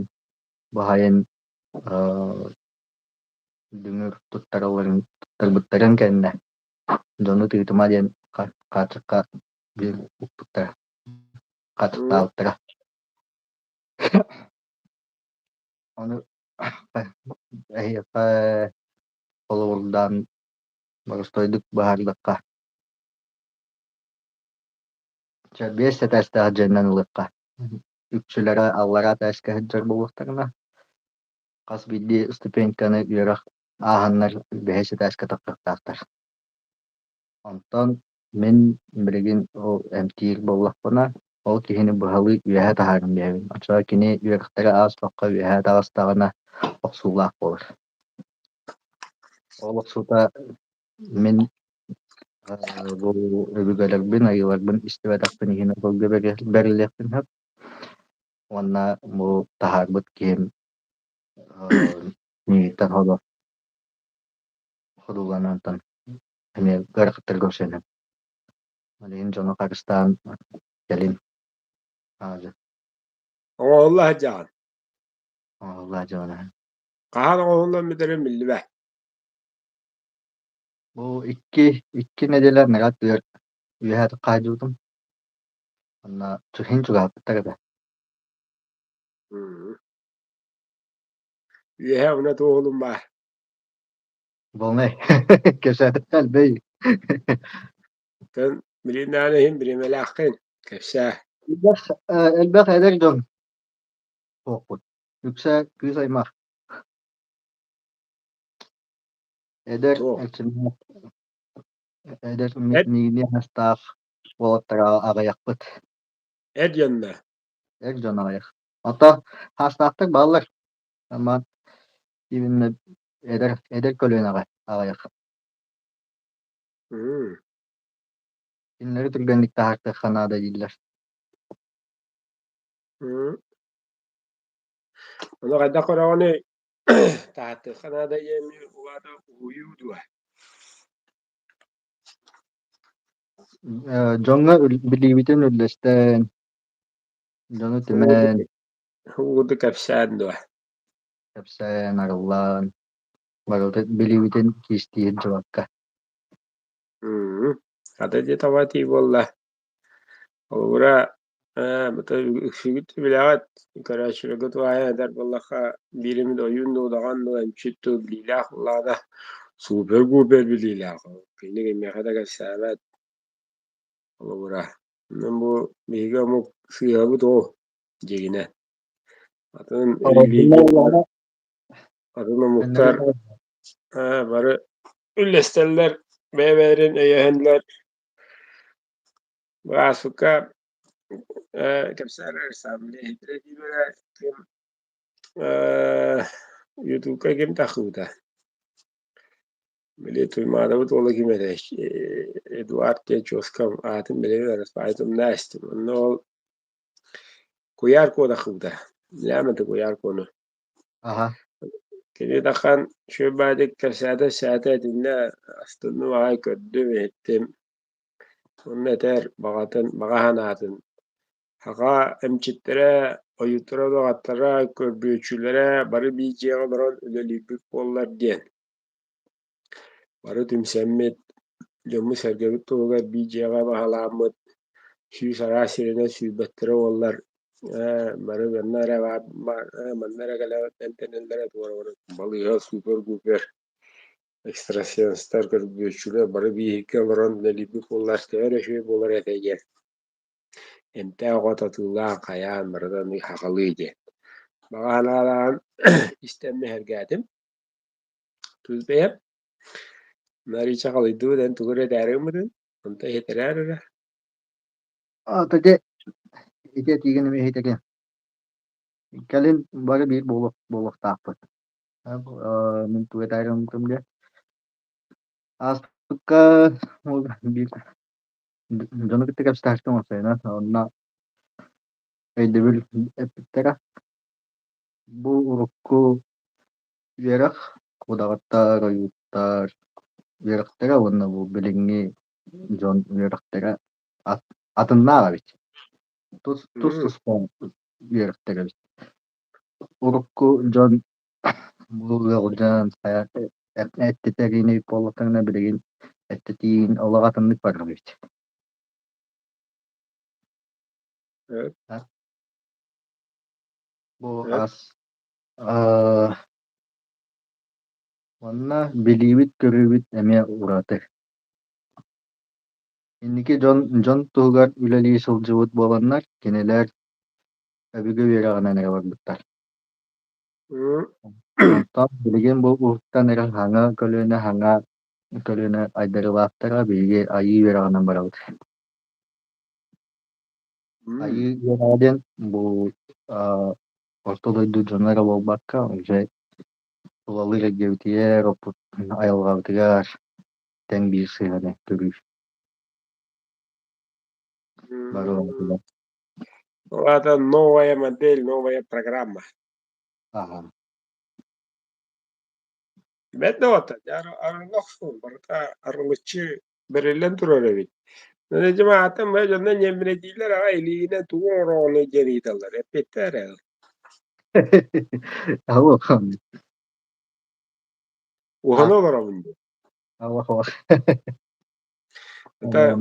баһайын дүҥүр туттаралларын туттарбыттарын кэннэ дьону тыытыма диэн хааччахха биир укпуттара, хааччахтаабыттара. Ону эһиэхэ холобурдаан боростуойдук быһаардахха Чэ, биэс этээстээх дьиэннэн ылыахха. Үксүлэрэ аллараа этээскэ сылдьар буолуохтарына, хас биирдии ступеньканы үөрэх ааһаннар бэһис этээскэ тахсыахтаахтар. Онтон мин билигин ол эмтиир буоллахпына, ол киһини быһалыы үөһэ таһааран биэрэбин. Оччоҕо кини үөрэхтэрэ ааспакка үөһэ таҕыстаҕына охсуулаах буолар. Ол охсуута мин бу өбүгэлэрбин, айыыларбын истибэтэхпин иһин оҕолорго бэриллиэхпин сөп уонна бу таһаарбыт киһим миигиттэн ходуланантан эмиэ ыарахаттарга көрсүөн сөп. Ол иһин дьону харыстаан кэлин аадьа Оҥоһулла сылдьаҕын. Оҥоһулла сылдьабын. Хаһан оҥоһуллан бүтэрин биллибэт. Бу икки нэдиэлэ анараа өттүгэр үөһээ хаадьыбытым. Онно иһин чугаһаппыттар этэ. Үөһээ уна туоһулун баар. Буолнай кэпсээтэххэ элбэй. Тэн билиннэҕин иһин бириэмэлээххин кэпсээ. Элбэх, элбэх эдэр дьон суохпут. Үксэ кыыс аймах. Эдэр Туох? эрчимнээх, эдэр Эт миигини астаах уолаттара аҕыйахпыт. эр дьонно. Эр дьон аҕыйах. Ото хаастаахтар бааллар. Ама именно эдэр көлүөнэҕэ аҕыйах. Кинилэри түргэнник таһаартыахха наада дииллэр. Ону хайдах көрөҕүнүй? Таһаартыахха наада диэни улаата уһуйуу дуо? Дьоҥҥо билиибитин үллэстэн, дьону түмэн Угуду кэпсээн дуо? Кэпсээн, арыллан, барытын билиибитин кистиир дьыбакка. Хата дьэ таба этии буолла. Холобура, үксүгүт билэҕит, көрөөччүлэргэ туһаайан этэр буоллахха, биир эмит ойуун дуу, удаҕан дуу, эмчит дуу билиилээх буоллаҕына, супер-гупер билиилээх. Кини кимиэхэ да кэпсээбэт. Холобура, онон бу биһиги омук сыыһабыт ол дьиҥинэн. Атын религиялар, атын омуктар бары үллэстэллэр, бэйэ-бэйэлэрин өйөһөллөр. Бааспыкка кэпсээн ким Ютубка ким тахсыбыта? Били Туймаадабыт уола ким этэ? Эдуард диэн чуоскам аатын билэбин араспаанньатын истим. Онно ол куйаар куо тахсыбыта. Билээмэ куйаар куону. Кини таххан үчүгэй кэпсээтэ сээтэ итиннэ астынным аҕай көрдүм иһиттим. Онно этэр баҕатын баҕа санаатын Саха эмчиттэрэ, ойууттара-удаҕаттара, көрбүөччүлэрэ бары биир дьиэҕэ олорон үлэлиирбит буоллар диэн. Бары түмсэммит, дьоммут-сэргэбит туһугар биир дьиэҕэ баһылааммыт, сүүс араас сиринэн сүүрбэттэрэ буоллар, бары манна эрэ баар манна эрэ кэлэн эмтэнэллэрэ туора балыыһа супер-гупер экстрасенстар, көрбүөччүлэр бары бииргэ олорон үлэлиирбит буоллар төһө эрэ үчүгэй буолар этэ диэн. Эмтээх от атыылаан хайаан барытын хахалыы диэн. Баҕа санаалаан истэн сэһэргээтим. Тус бэйэм Марича халыйдыбыт эн тугу эрэ этээри гыммытын, онто иһитэрээр эрэ. Ити ити этиигин эмиэ иһитэрин. Кэлин бары биир буолуохтаахпыт. Мин тугу этээри гыммытым диэн ааспыкка биир дьону кытта кэпсэтээччи оҥостойунан онно өйдөбүл эппиттэрэ. Бу урукку үөрэх удаҕаттар, ойууттар үөрэхтэрэ уонна бу билиҥҥи дьон үөрэхтэрэ атыннаах эбит. Тус тус-туспа үөрэхтэр эбит. Урукку дьон бу ыалдьан хайа эттэтэрини буоллахтарына билигин эттэтиин олох атыннык барар эбит. Бу ас Уонна билиибит-көрүүбүт эмиэ ураты. Инники дьон дьон туһугар үлэлии сылдьыбыт буоланнар, кинилэр өбүгэ үөрэҕинэн эрэ барбыттар. Онтон билигин бу уһуктан эрэр саҥа көлүөнэ айдарыылаахтара биһиги айыы үөрэҕинэн барабыт. Айыы үөрэҕэ диэн бу орто дойду дьоно эрэ буолбакка, уже Тулалыыр эйгэбитигэр, оппут айылҕабытыгар тэҥ биир сыһыаны көрүү. Бары М, Это новая модель, новая программа. Аха. Бэрт да арылах барыта арылыччы бэриллэн турар эбит. Дьэ атын бэ дьонно ньэмбинэдииллэр аҕай илиигинэн тугу оҥороҕунуй диэн ыйыталлар. Эппиэттээр ээ. Алло. Уһана олоробун дии. Алло. Это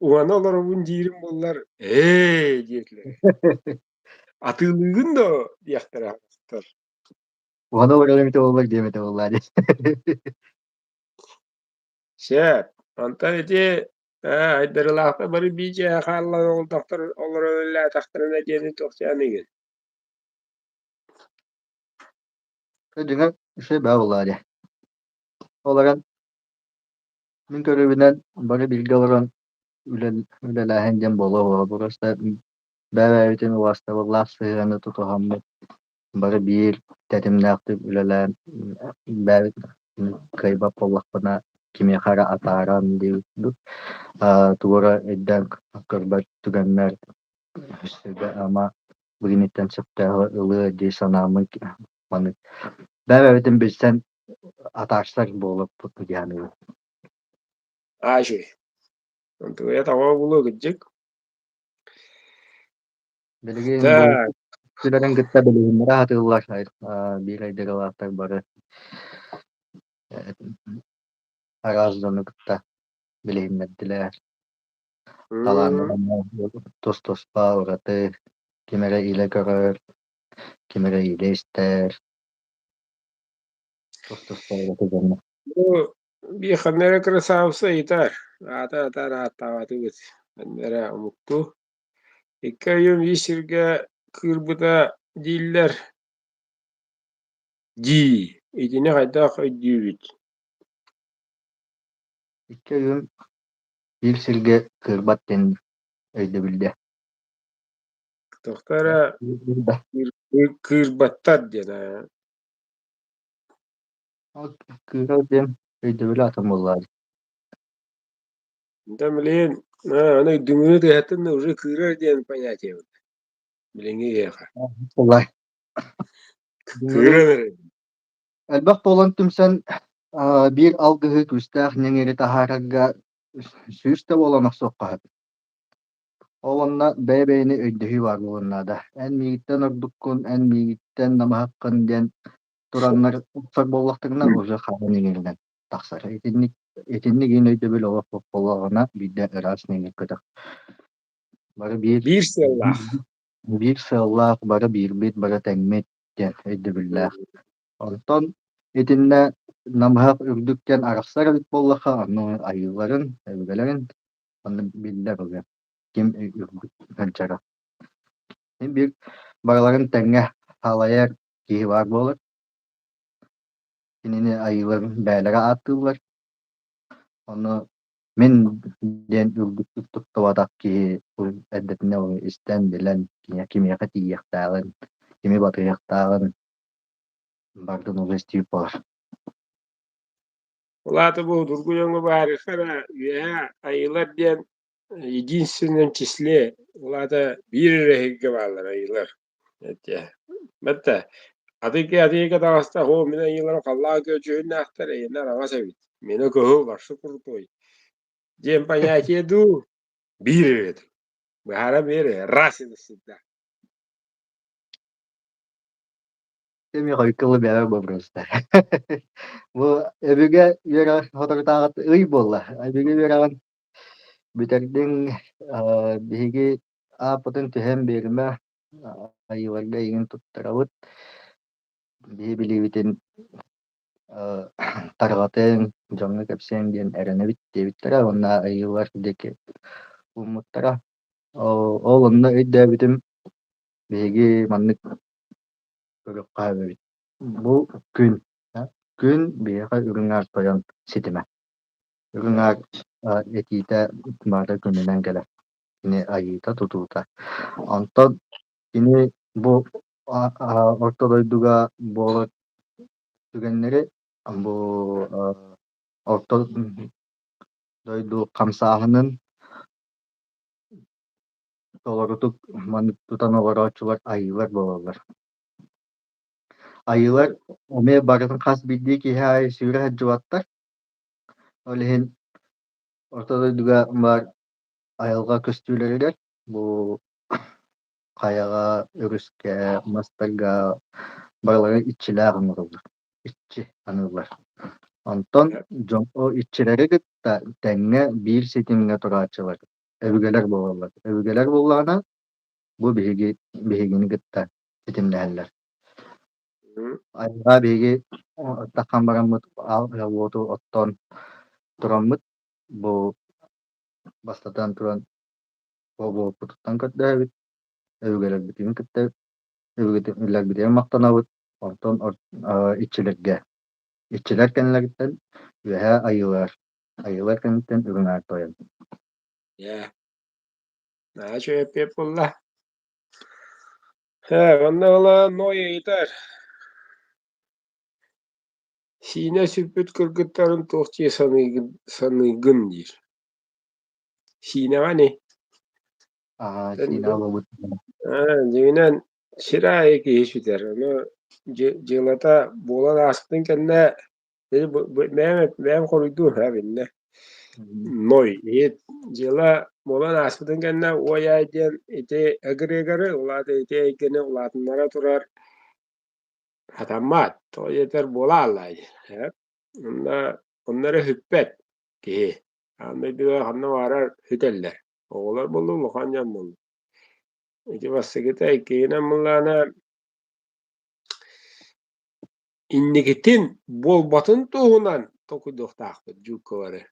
уһана олоробун диирим буоллар, ээ диэтилэр. Атыылыыгын дуо диэхтэрэ аҕыстар. Уһана олорор эбитэ буоллар диэм этэ буоллаа дии. Сөп. Онтон ити айдарылаахтар бары биир хааллан олордохтор олорон үлэлээтэхтэринэ диэни туохтааныгын? Дьиҥэр үчүгэй баа буоллаҕа дии. Ол эрэн мин көрүүбүнэн бары бииргэ олорон үлэлээһин диэн буолуо буолуо просто бэйэ-бэйэбитин убаастабыллаах сыһыаны тутуһаммыт бары биир тэтимнээхтик үлэлээн бэйэбит кыайбат буоллахпына кимиэхэ эрэ атааран диэбит курдук тугу эрэ өйдөөн көрбөт түгэммэр сүбэ-ама билиниттэн сөптөөҕү ылыа дии санааммын маннык бэйэ-бэйэбитин билсэн атаарсар буолуохпут дии саныыбын. Ааши. Онтугуйа тоҕо булуо кырдьык. Билигин бу Так. үксүлэрин кытта билиһиннэрэ сатыыллар биир айдарыылаахтар бары араас дьону кытта билиһиннэрдилэр. М, Талааннара тус-туспа ураты, ким эрэ илэ көрөр, ким эрэ илэ истэр, тус-туспа ураты дьоннор. Бу биир ханна эрэ кырасаабыса ыйытар. Аата атаар ааттаабатыбыт. Ханна эрэ омуктуу. Икки ойуун биир сиргэ кыырбыта дииллэр дии. Итини хайдах өйдүүбүт? Икки ойуун биир сиргэ кыырбат диэн өйдөбүлгэ. Туохта эрэ кыырбаттар диэн ээ. Ол кыырар диэн өйдөбүлэ атын буоллаҕа дии. Да билигин аны дүҥүрү тыаһаттан да уже кыырар диэн понятие билиҥҥи киһиэхэ. Буоллай. Кыыран эрэр. Элбэх буолан түмсэн биир алгыһы күүстээх ньэҥири таһаарарга сүүс да буолан охсуохха сөп. Ол онно бэйэ-бэйэни өйдөһүү баар буолуон наада. Эн миигиттэн ордуккун, эн миигиттэн намыһаххын диэн тураннар охсор буоллахтарына уже хаан иҥэринэн тахсар. Итинник итинник иин өйдөбүл олох буоллаҕына биирдэ ыраас ньэҥир көтөх. Бары биир Биир сыаллаах. биир сыаллаах, бары биирбит, бары тэҥмит диэн өйдөбүллээх. Онтон итиннэ намыһах үрдүк диэн арахсар эбит буоллахха, ону айыыларын, өбүгэлэрин онно биллэр уже ким үрдүк сылдьара. Биир барыларын тэҥҥэ салайар киһи баар буолар. Кинини айыылар бэйэлэрэ ааттыыллар. Ону мин диэн үрдүктүк туттубатах киһи эрдэтинэ истэн, билэн кимиэхэ тиийиэхтээҕин, кими батыһыахтааҕын барытын уже истибит буолар. Ол аата бу судургу дьоҥҥо баарыха эрэ үөһээ айыылар диэн единственном числе, ол аата биир эрэ эһиги бааллар айыылар. Этиэ. Бэтте атыыка атыыка таҕыста һоо мин айыыларым халлаан күөдьүһүннээхтэр эйиэнэ араҥас эбит. Мина кыһыл барсы крутой. Диэн понятие дуу биир эрэ быһааран биэр раз и навсегда. Эмиэ хойукка бэйэбэр боппуруостар. Бу өбүгэ үөрэҕэр соторутааҕыта ый буолла. Өбүгэ үөрэҕин бүтэрдиҥ, биһиги ааппытын түһэн биэримэ, айыыларга эйигин туттарабыт. Биһи билиибитин тарҕатыаҥ, дьоҥҥо кэпсиэҥ диэн эрэнэбит диэбиттэрэ уонна айыылар диэки ууммуттара. Ол онно өйдөөбүтүм биһиги маннык көрүөххэ эбит. Бу күн, күн биһиэхэ үрүҥ аар тойон ситимэ. Үрүҥ аар этиитэ баара күнүнэн кэлэр. Кини айыыта, тутуута. Онтон кини бу орто дойдуга буолар Түгэннэри бу орто дойду хамсааһынын толорутук маннык тутан олорооччулар айыылар буолаллар. Айыылар эмиэ барытын хас биирдии киһи аайы сүүрэ сылдьыбаттар. Ол иһин орто дойдуга баар айылҕа көстүүлэригэр бу хайаҕа, өрүскэ, мастарга барыларын иччилээх оҥороллор, иччи аныыллар. Онтон дьон иччилэри кытта тэҥҥэ биир ситимҥэ турааччылар өбүгэлэр буолаллар. Өбүгэлэр буоллаҕына, бу биһиги биһигини кытта ситимнэһэллэр. Айылҕа биһиги таххан бараммыт аал уоту оттоон тураммыт, бу бастатан туран буолбутуттан көрдөһөбүт, өбүгэлэрбитин кытта өбүгэлэрбитигэр махтанабыт, онтон иччилэргэ. Иччилэр кэннилэриттэн үөһээ айыылар, айыылар кэнниттэн Үрүҥ Аар Тойон. Дьэ, наһаа үчүгэй эппиэт буолла. Ээ, онно ыла Ной ыйытар. Сиинэ сүппүт кыргыттарын туох дии саныыгын, саныыгын диир. Сиинэҕэ ини. Аа, Сиинэҕэ буолбут. Аа, дьиҥинэн сир аайы киһи сүтэр. Ону дьыалата буолан ааспытын кэннэ бэйэм бэйэм хоруйдуур һэ биннэ. Ной иһит дьыала буолан ааспытын кэннэ уой-аай диэн ити эгрегоры улаата ити эйгэни улаатыннара турар сатаммат. Тоҕо диэтэр буола ааллаай. Онно онно эрэ сүппэт киһи. Аан дойдуга ханна баҕарар сүтэллэр. Оҕолор буоллун, улахан дьон буоллун. Ити бастакыта иккиһинэн буоллаҕына инникитин буолбатын туһунан толкуйдуохтаахпыт дьууккалары.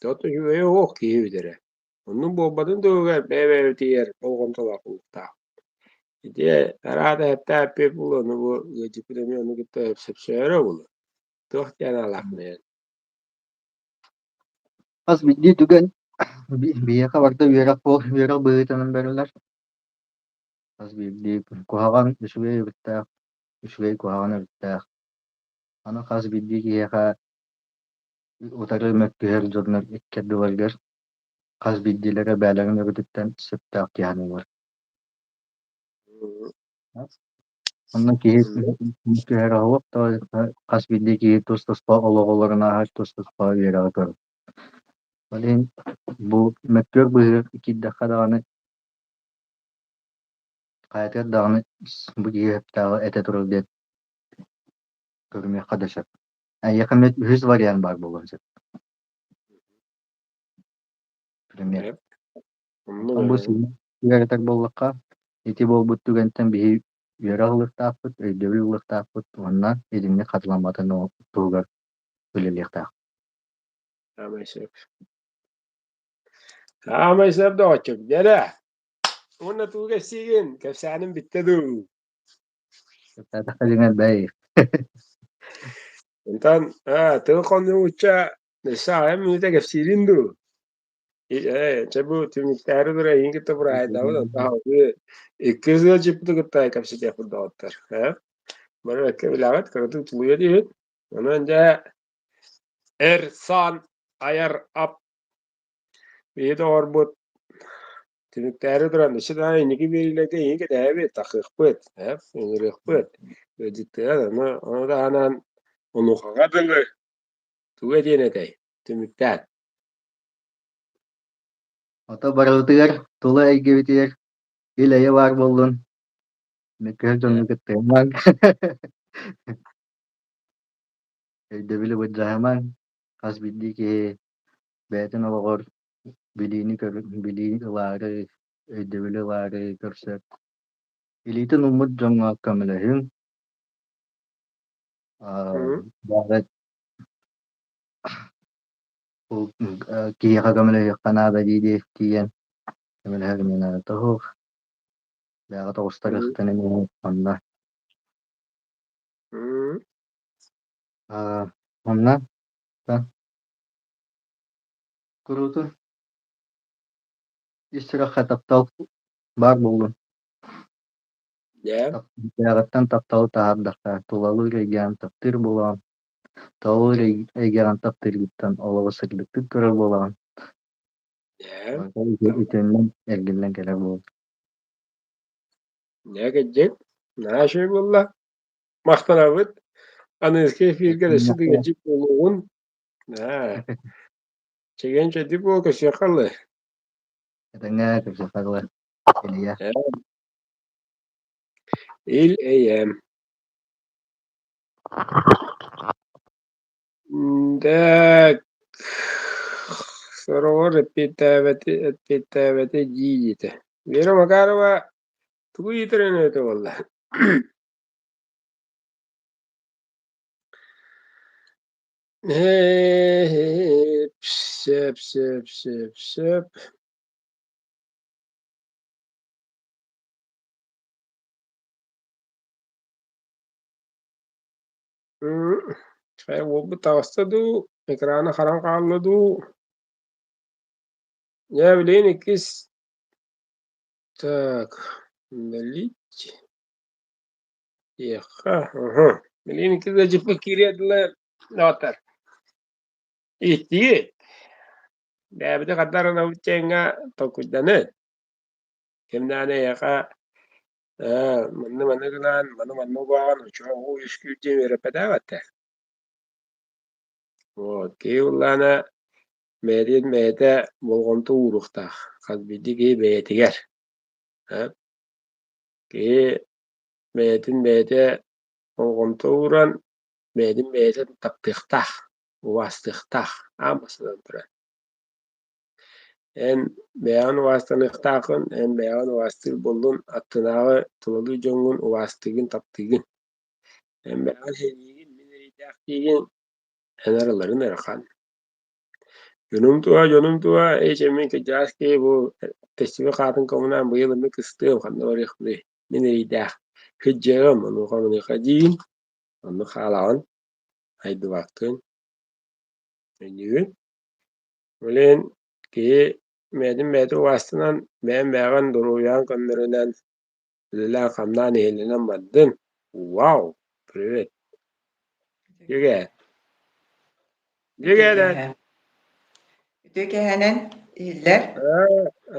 Тот үчүгэйэ суох киһи бүтэрэ. Оннук буолбатын туһугар бэйэ-бэйэбитигэр болҕомтолоох буолуохтаах. Ити араата эптээх эппиэт буолуо, ону бу ыалдьыппыт эмиэ ону кытта сөпсөһөрө буолуо. Туох диэн аалаахпыный эн? Хас биирдии түгэн биһиэхэ барыта үөрэх буол үөрэх быһыытынан бэриллэр. Хас биирдии куһаҕан үчүгэй өрүттээх, үчүгэй куһаҕан өрүттээх. Аны хас биирдии киһиэхэ утары мөккүһэр дьоннор икки ардыларыгар хас биирдиилэрэ бэйэлэрин өрүтүттэн сөптөөх киһи аныыллар. Онно киһи түһэр оһох хас биирдии киһи тус-туспа олоҕу олорон ааһар, тус-туспа үөрэҕи көрөр. Ол иһин бу мөккүөр быыһыгар киирдэххэ даҕаны хайатыгар даҕаны бу киһи сөптөөҕү этэ турар диэн көрүмүөххэ да сөп. Эйиэхэ эмиэ үһүс вариант баар буолуон сөп. Пример. Оннук Бу сыһыарытар буоллахха, ити буолбут түгэнтэн биһи үөрэх ылыахтаахпыт, өйдөбүл ылыахтаахпыт уонна итинник хатыламматын туһугар үлэлиэхтаахпыт. Аамай сөп. Аамай сөп доҕоччук, дьэрэ. Уонна тугу кэпсиигин? Кэпсээним бүттэ дуу? Кэпсээтэххэ дьиҥэр бэй. Онтон тыл хонуучча өссө аҕыйах мүнүүтэ кэпсиирин дуу? Ээ, чэ бу түмүктээри тура эйигин кытта быраайдаабыт, онтон салгыы икки ыалдьыппыты кытта кэпсэтиэхпит доҕоттор. Ээ, бары бэккэ билэҕит, кыратык тулуйа түһүн. Онон дьэ эр саан айар ап биһи доҕорбут түмүктээри туран өссө даҕаны инники биэриилэргэ эйигин кэтэһэбит, тахыахпыт, ээ, ыҥырыахпыт. Ыалдьыттыгар ону, ону таһынан онуохаҕа дылы тугу этиэн этэй түмүктээн. Ото барыбытыгар, тула эйгэбитигэр ил-эйэ баар буоллун, мөккүһэр дьоҥҥо кыттыһымаҥ, өйдөбүлү былдьаһымаҥ, хас биирдии киһи бэйэтин олоҕор билиини билиини ылаары, өйдөбүлү ылаары көрсөр. Илиитин ууммут дьоҥҥо көмөлөһүҥ, Киһиэхэ көмөлөһүөххэ наада дии-дии тиийэн көмөлөһөр эмиэ наадата суох. Бэйэҕэ тоҕустарыахтан эмиэ онно. Онно куруутун ис сүрэххэ таптал баар буоллун. Дьэ, Бэйэҕиттэн тапталы таһаардахха, тулалыыр эйгэҕин таптыыр буолаҕын, тулалыыр эйгэҕин таптыыргыттан олоҕу сырдыктык көрөр буолаҕын. дьэ, Итинэн эргиллэн кэлэр буолар. Дьэ, кырдьык, наһаа үчүгэй буолла. Махтанабыт. Аныгыскы эфиргэр өссө да ыалдьыт буолуоҕун. Аа, чэгиэн-чэбдик буол, көрсүөххэ дылы. Этэҥҥэ көрсүөххэ дылы. Илья. Ил-эйэм. Так, сороҕор эппиэттээбэти эппиэттээбэтэ дии диэтэ. Вера Макарова тугу ыйытарын эбитэ буолла? Сөп, сөп, сөп, сөп. Хайа уолбут таҕыста дуу, экрана харан хаалла дуу? Дьэ, билигин иккис так, удалить диэххэ, уһу. Билигин иккис ыалдьыппыт киириэ дылы доҕоттор. Иһиттигит? Бэйэбитин ханна аранабыт диэҥҥэ толкуйданыы. Кимнээн эйиэхэ манны манны гынан, маны манна угаҕын, оччоҕо уу үөскүүр диэн үөрэппэтэх этэ. Вот, киһи ыллаана бэйэтин бэйэтэ болҕомто ууруохтаах, хас биирдии киһи бэйэтигэр. Киһи бэйэтин бэйэтэ болҕомто ууран, бэйэтин бэйэтин таптыахтаах, убаастыахтаах, аан бастатан туран. Эн бэйэҕин убаастаныахтааххын, эн бэйэҕин убаастыыр буоллун, аттынааҕы тулалыыр дьоҥҥун убаастыыгын, таптыыгын. Эн бэйэҕин сэриигин, мин эрэйдээх диигин, эн араларын ыарахан. Дьонум туһа, дьонум туһа, эчи мин кырдьаҕас киһи бу тэстибит хаатын коммунаан быйыл эмэ кыстыам, ханна барыахпыный, мин эрэйдээх кырдьыаҕым, онуоха-маныаха диигин, оннук хаалаҕын, хайдыбаккын, өйдүүгүн. Билигин киһи бэйэтин бэйэтэ убаастанан, бэйэм бэйэҕин доруобуйаҕын көннөрүнэн, үлэлээн-хамнаан иһиллэнэн бардын. Вау! Привет! Дьүгэ! Дьүгэлэр! Үтүө киэһэнэн иһиллэр.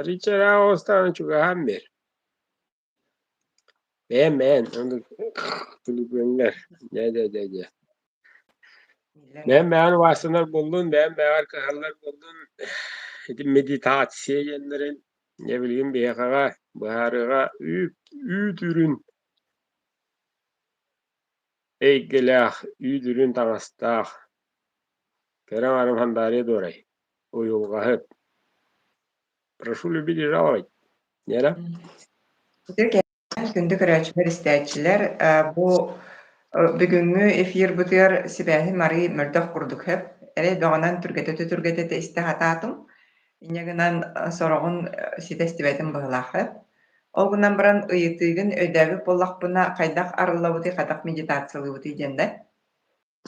Ричард Аустан чугаһаан бер. Бэйэм бэйэн, түлүкүөҥҥэр. Дьэ дьэ дьэ дьэ. Бэйэм бэйэҕин убаастанар буоллун, бэйэм бэйэҕэр кыһаллар буоллун, ити медитация диэннэрин, дьэ билигин биһиэхэҕэ быһаарыыга үүт үүт үрүн эйгэлээх, үүт үрүн таҥастаах, кэрэ аҥарым Хандаарыйа Дуорай, уйулҕаһыт. Прошу любить и жаловать. Лера? Үтүө киэһэ, күндү көрөөччүлэр, истээччилэр. Бу бүгүҥҥү эфирбытыгар сибээһим арыый мөлтөх курдук сөп. Эрэй бөҕөнөн түргэтэтэ-түргэтэтэ истэ сатаатым. Инньэ гынан сороҕун ситэ истибэтим быһыылаах сөп. Ол гынан баран ыйытыыгын өйдөөбүт буоллахпына, хайдах арыллабытый, хайдах медитациялыыбытый диэн да?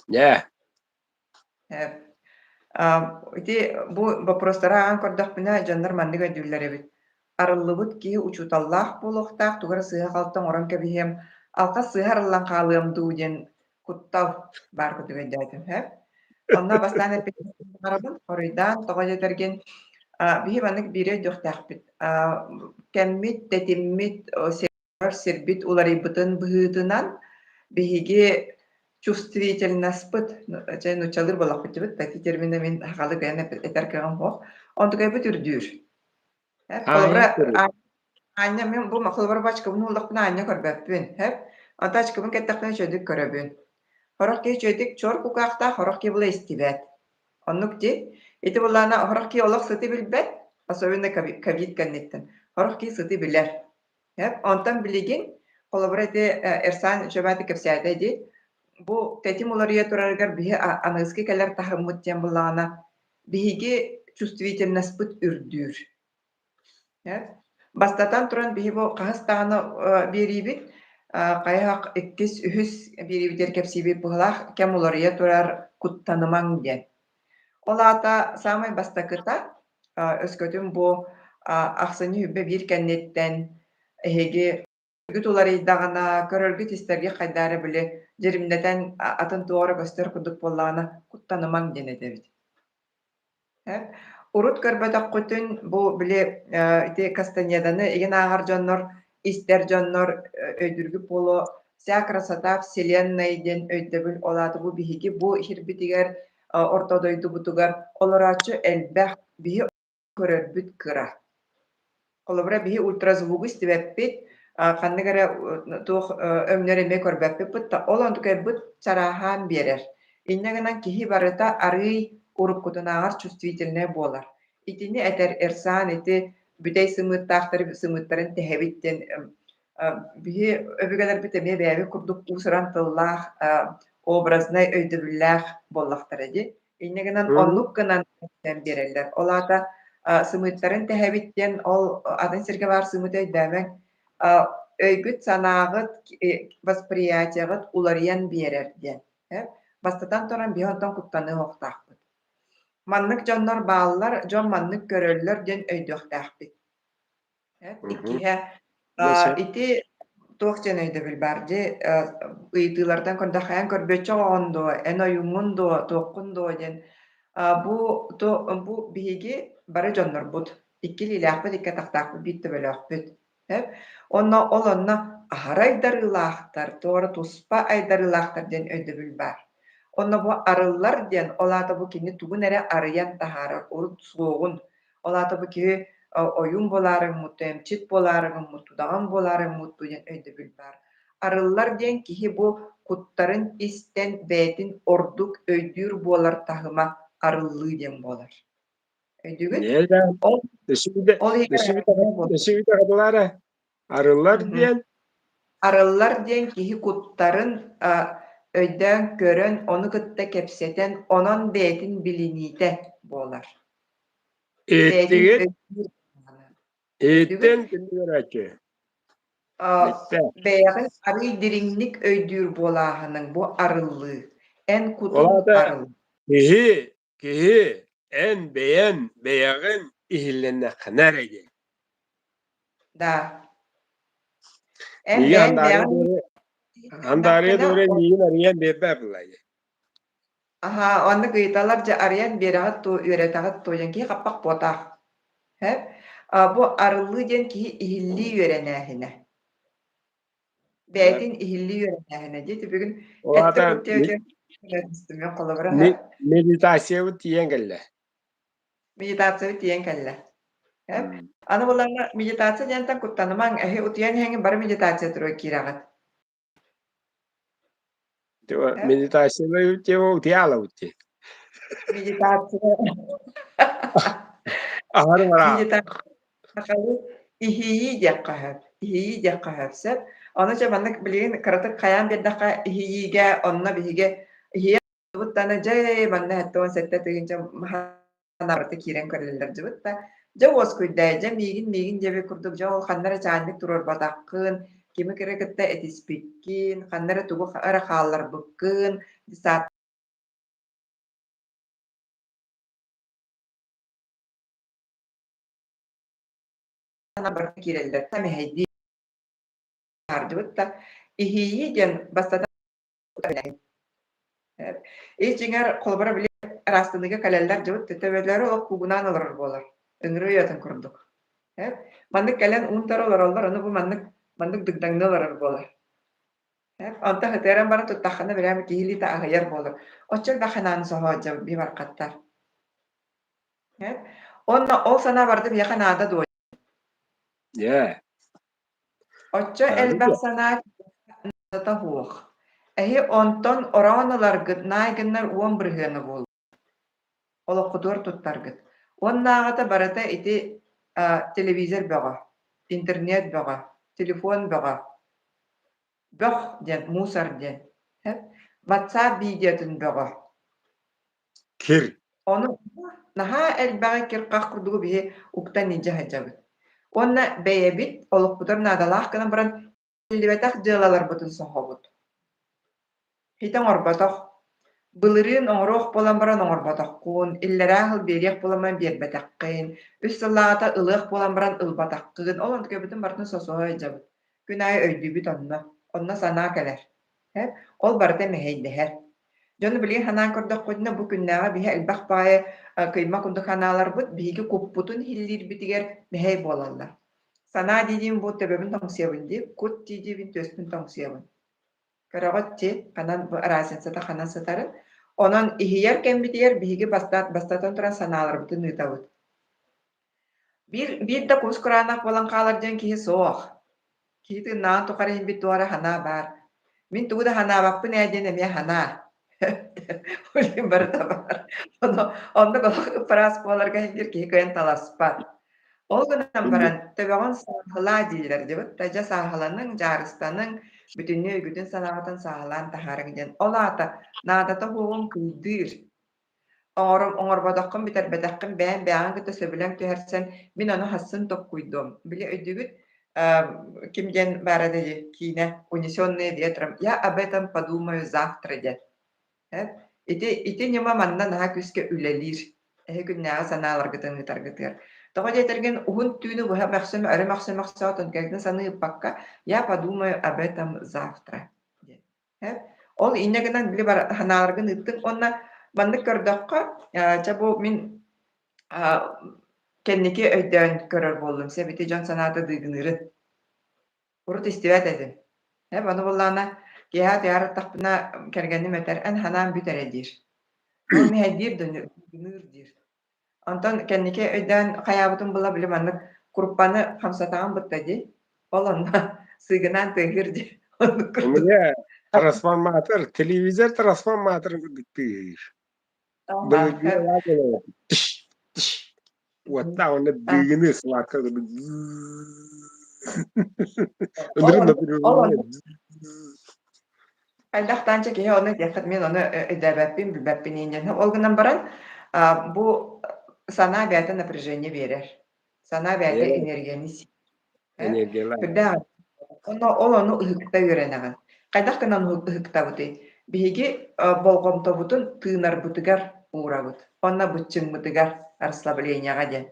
Yeah. Ити бу боппуруостары ааҕан көрдөхпүнэ, дьоннор маннык өйдүүллэр эбит: арыллыбыт киһи учууталлаах буолуохтаах, тугу эрэ сыыһа-халты оҥорон кэбиһиэм, алҕас сыыһа арыллан хаалыам дуу диэн куттал баар курдук өйдөөтүм. Сөп. Онно бастаан эппитин баҕарабын, хоруйдаан, тоҕо диэтэргин, биһи маннык биири өйдүөхтээхпит. Кэммит, тэтиммит, сирбит уларыйбытын быһыытынан биһиги чувствительноспыт, чэ нууччалыыр буоллахпыт такие термины мин сахалыы кыайан этэр кыаҕым суох, онтукайбыт үрдүүр. Холобура, аанньа мин бу холобура бу ачыкыбын уһуллахпына аанньа көрбөппүн, сөп? Онтон ачыкыбын кэттэхпинэ үчүгэйдик көрөбүн. Сорох киһи үчүгэйдик чуор кугаахтаах, сорох киһи була истибэт. Оннук дии. Ити былаана сорох киһи олох сыты билбэт, особенно ковид кэнниттэн. Сорох киһи сыты билэр. Онтон билигин, холобура, ити Эрсан үчүгэйдик кэпсээтэ дии, бу тэтим уларыйа турарыгар биһи аныгыскы кэлэр таһыммыт диэн буоллаҕына, биһиги чувствительноспыт үрдүүр. Бастатан туран, биһи бу хаһыс даҕаны биэриибит, хайаах иккис, үһүс биэриибитигэр кэпсиибит быһыылаах кэм уларыйа турар куттанымаҥ диэн. Ол аата саамай бастакыта өскөтүн бу ахсынньы 21 кэнниттэн эһиги Көрөргүт уларыйдаҕына, көрөргүт-истэргит хайдах эрэ били дьиримнэтэн атын туох эрэ көстөр курдук буоллаҕына, куттанымаҥ диэн этэбит. Э? Урут көрбөтөххүтүн бу били ити Кастанеданы игин ааҕар дьоннор, истэр дьоннор өйдүүргүт буолуо «Вся красота вселенной» диэн өйдөбүл ол аата бу биһиги бу сирбитигэр орто дойдубутугар олорооччу элбэх, биһи көрөрбүт кыра. Холобура, биһи ультразвугу истибэппит, ханнык эрэ туох өҥнөр эмиэ көрбөппүт бытта, ол онтукайбыт чарааһаан биэрэр. Инньэ гынан киһи барыта арыый уруккутунааҕар чувствительнай буолар. Итини этэр Эрсаан ити бүтэй сымыыттаахтары сымыыттарын тэһэбит диэн биһи өбүгэлэрбит эмиэ бэйэбит курдук уус-уран тыллаах, образнай өйдөбүллээх буоллахтара дии. Инньэ гынан оннук гынан биэрэллэр. Ол аата сымыыттарын тэһэбит диэн ол атын сиргэ баар сымыыты өйдөөмөҥ. Өйгүт-санааҕыт, восприятиеҕыт уларыйан биэрэр диэн. Бастатан туран биһи онтон куттаныа суохтаахпыт. Маннык дьоннор бааллар, дьон маннык көрөллөр диэн өйдүөхтээхпит. Иккиһэ, ити туох диэн өйдөбүл баар дии, ыйытыылартан көрдөххө көрбүөччү оҕоҕун дуо, эн ойууҥҥун дуо, туоххун дуо диэн. Бу бу биһиги бары дьоннорбут, икки илиилээхпит, икки атахтаахпыт, биир төбөлөөхпүт. Онно ол онно аһара айдарыылаахтар, туора туспа айдарыылаахтар диэн өйдөбүл баар. Онно бу арыллар диэн, ол аата бу кини тугун эрэ арыйан таһаарар, урут суоҕун, Ол аата бу киһи ойуун буолаары гыммыт, эмчит буолаары гыммыт, удаҕан буолаары гыммыт диэн өйдөбүл баар. Арыллар диэн киһи бу куттарын истэн бэйэтин ордук өйдүүр буолар таһыма арыллыы диэн буолар. Өйдүүгүт? Ол ол иһигэр Арыллар диэн Арыллар диэн киһи куттарын өйдөөн көрөн, ону кытта кэпсэтэн, онон бэйэтин билиниитэ буолар. Иһиттигит? Иһиттэн ким көрөөччү? Бэйэҕин арыый дириҥник өйдүүр буолааһыныҥ бу арыллыы. Эн Ол кутуҥ аата арыллар. киһи, киһи эн бэйэн бэйэҕин иһиллэннэххинэ эрэ диэн. Да. Эн Миигин бэйэҥ Андаарыйа бэйэҕин Дуорай Андаарыйа иһиллэннэххинэ Дуорай миигин арыйан биэрбэт буолла Аһаа, оннук ыйыталлар дьэ арыйан биэрэҕит дуу, үөрэтэҕит дуу диэн киһи хаппах буотаах. Һэ? Бу арыллыы диэн киһи иһиллии үөрэнээһинэ. Бэйэтин иһиллии үөрэнээһинэ дии. Бүгүн Ол эттэ аата куттуйа холобура һэ? медитациябыт тиийэн кэллэ. Медитациябыт тиийэн кэллэ. Һэ? Аны буллаҕына медитация диэнтэн куттанымаҥ, эһи утуйан иһэҥҥин бары медитация туруга киирэҕит. Медитация тема утуйаалабыт дии. Медитация. Аһары бараа. Медитация сахалыы иһийии диэххэ сөп. Иһийии диэххэ сөп сөп. Ону дьэ маннык билигин кыратык хайаан биэрдэххэ иһийиигэ онно биһиги иһийэ Буттаны дьэ манна 77 тыһыынча барыта киирэн көрөллөр дьыбыт да дьэ уоскуйда дьэ миигин миигин диэбит курдук дьэ ол ханна эрэ чаанньык туруорбатаххын кими эрэ кытта этиспиккин ханна эрэ тугу эрэ хаалларбыккын барыта киирэллэр мэһэйдии дьыбыт да иһийии диэн бастатан Ис дьиҥэр, холобура, били ыраастыныыга кэлэллэр дьыбыт төбөлөрө олох куугунаан олорор буолар, ыҥырыы уйатын курдук. Маннык кэлэн уунтара олороллор, ону бу маннык маннык дыгдаҥныы олорор буолар. Онтон ытыаран баран туттаххына бэлэм киһи илиитэ аһыйар буолар. Оччо элбэх санааны соһоодьо бивархаттар. Уонна ол санаа барыта биһиэхэ наада дуо? Yeah. Оччо элбэх санаа наадата суох. Эһи онтон ороон ыларгыт наай гыннар уон бырыһыана буолуо. Олоххутугар туттаргыт. Уоннааҕыта барыта ити телевизор бөҕө, интернет бөҕө, телефон бөҕө. Бөх диэн, мусор диэн. WhatsApp видеотун бөҕө. Кир. Ону наһаа элбэҕи кир-хах курдугу биһи уктан илдьэ сылдьабыт. Уонна бэйэбит олохпутугар наадалаах гынан баран биллибэтэх дьыалаларбытын соһобут. Ити оҥорботох. Былырыын оҥоруох буолан баран оҥорботоххун, иллэрээ сыл биэриэх буолан баран биэрбэтэххин, үс сыллааҕыта ылыах буолан баран ылбатаххын, ол онтукайбытын барытын сосуһа сылдьабыт. Күн аайы өйдүүбүт онно. Онно санаа кэлэр. Һэ? Ол барыта мэһэйдэһэр. Дьону билигин санаан көрдөхпүтүнэ, бу күннээҕи биһи элбэх баайы кыйма курдук санааларбыт биһиги куппутун иһиллиирбитигэр мэһэй буолаллар. Санаа дии-диибин бу төбөбүн тоҥсуйабын дии, кут дии-диибин түөспүн тоҥсуйабын. Көрөҕүт дии, ханан бу разницата ханан сытарын. Онон иһийэр кэммитигэр биһиги бастатан туран санааларбытын ыытабыт. Биир, биир да кус кураанах буолан хаалар диэн киһи суох. Киһи тыыннааҕын тухары иһинбит туох эрэ санаа баар. Мин тугу да санаабаппын ээ диэн эмиэ санаа. Ол иһин барыта баар. Ону, оннук олох ыппараас буоларга иһин киһи кыайан таласпат. Ол гынан баран төбөҕүн сааһылаа дииллэр дьыбыт да дьэ сааһыланыҥ, дьаарыстаныҥ, бүтүннүү өйгүтүн-санааҕытын сааһылаан таһаарыҥ диэн. Ол аата наадата суоҕун кыйдыыр. Оҥорботоххун, бүтэрбэтэххин бэйэҥ бэйэҕин кытта сөбүлэҥ түһэрсэн, мин ону хассын токкуйдуом. Били өйдүүгүт, ким диэн баара дии киинэ «Унесенные ветром», я об этом подумаю завтра диэн. Ити, ити ньыма манна наһаа күүскэ үлэлиир. Эһи күннээҕи санааларгытын ыытаргытыгар. Тоҕо диэтэргин уһун түүнү быһа мөхсө өрө мөхсө-мөхсө отон саныы ыппакка я подумаю об этом завтра диэн. Ол инньэ гынан били санааларгын ыыттыҥ уонна маннык көрдөххө, чэ бу мин кэнники өйдөөн көрөр буоллум, сэбити дьон санаата дыыгыныырын. Урут истибэт этим. Ону буоллаҕына киэһэ утуйар аттахпына кэргэним этэр, эн санаан бүт эрэ диир. Ол мэһэйдиир дыыгыныыр диир. Онтон кэнники өйдөөн хайаабытын була били маннык куруппаны хамсатаҕын бытта дии. Ол онно сыыгынаан тыаһыыр дии. Оннук курдук. Эмиэ трансформатор, телевизор трансформаторын курдук тыаһыыр. Былыргы тыш тыш уоттаах уонна дыыгыныыр сладко курдук Ол онно Хайдах таанча киһи ону диэххит мин ону өйдөөбөппүн, билбэппин иинньэн. Ол гынан баран бу санаа бэйэтэ напряжение биэрэр. Санаа бэйэтэ энергияны сиир. Энергиялаах. Үрдээх. Онно ол ону ыһыкта үөрэнэҕин. Хайдах гынан ыһыктабытый? Биһиги болҕомтобутун тыынарбытыгар уурабыт. Онно быччыҥмытыгар расслабленияҕа диэн.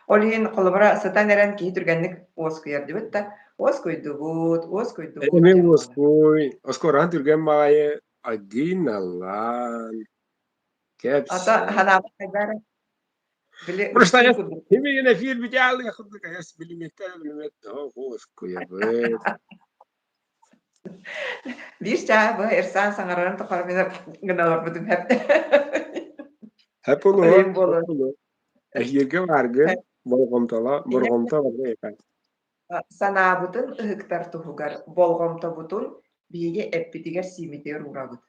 Ол иһин холобура сытан эрэн киһи түргэнник уоскуйар дибит да уоскуйдубут, уоскуйдубут Эмиэ диэн буолар. уоскуй, оскуораан түргэн баҕайы один-аллаан Ата кэпсээ. ханаабат хайдаар били Просто быччыҥ курдук. кимигин эфир бүтээллигэ курдук эс билимиттэ билимет уоскуйабыт. Биир чаа бу Эрсан саҥарарын тухары мин гына олорбутум хэп. Хэп улуһу, Өйүм буолуо. Эһиилги бааргы болҕомтоло болҕомто Санаабытын ыһыктар туһугар болҕомтобутун биһиги эппитигэр-сииммитигэр уурабыт.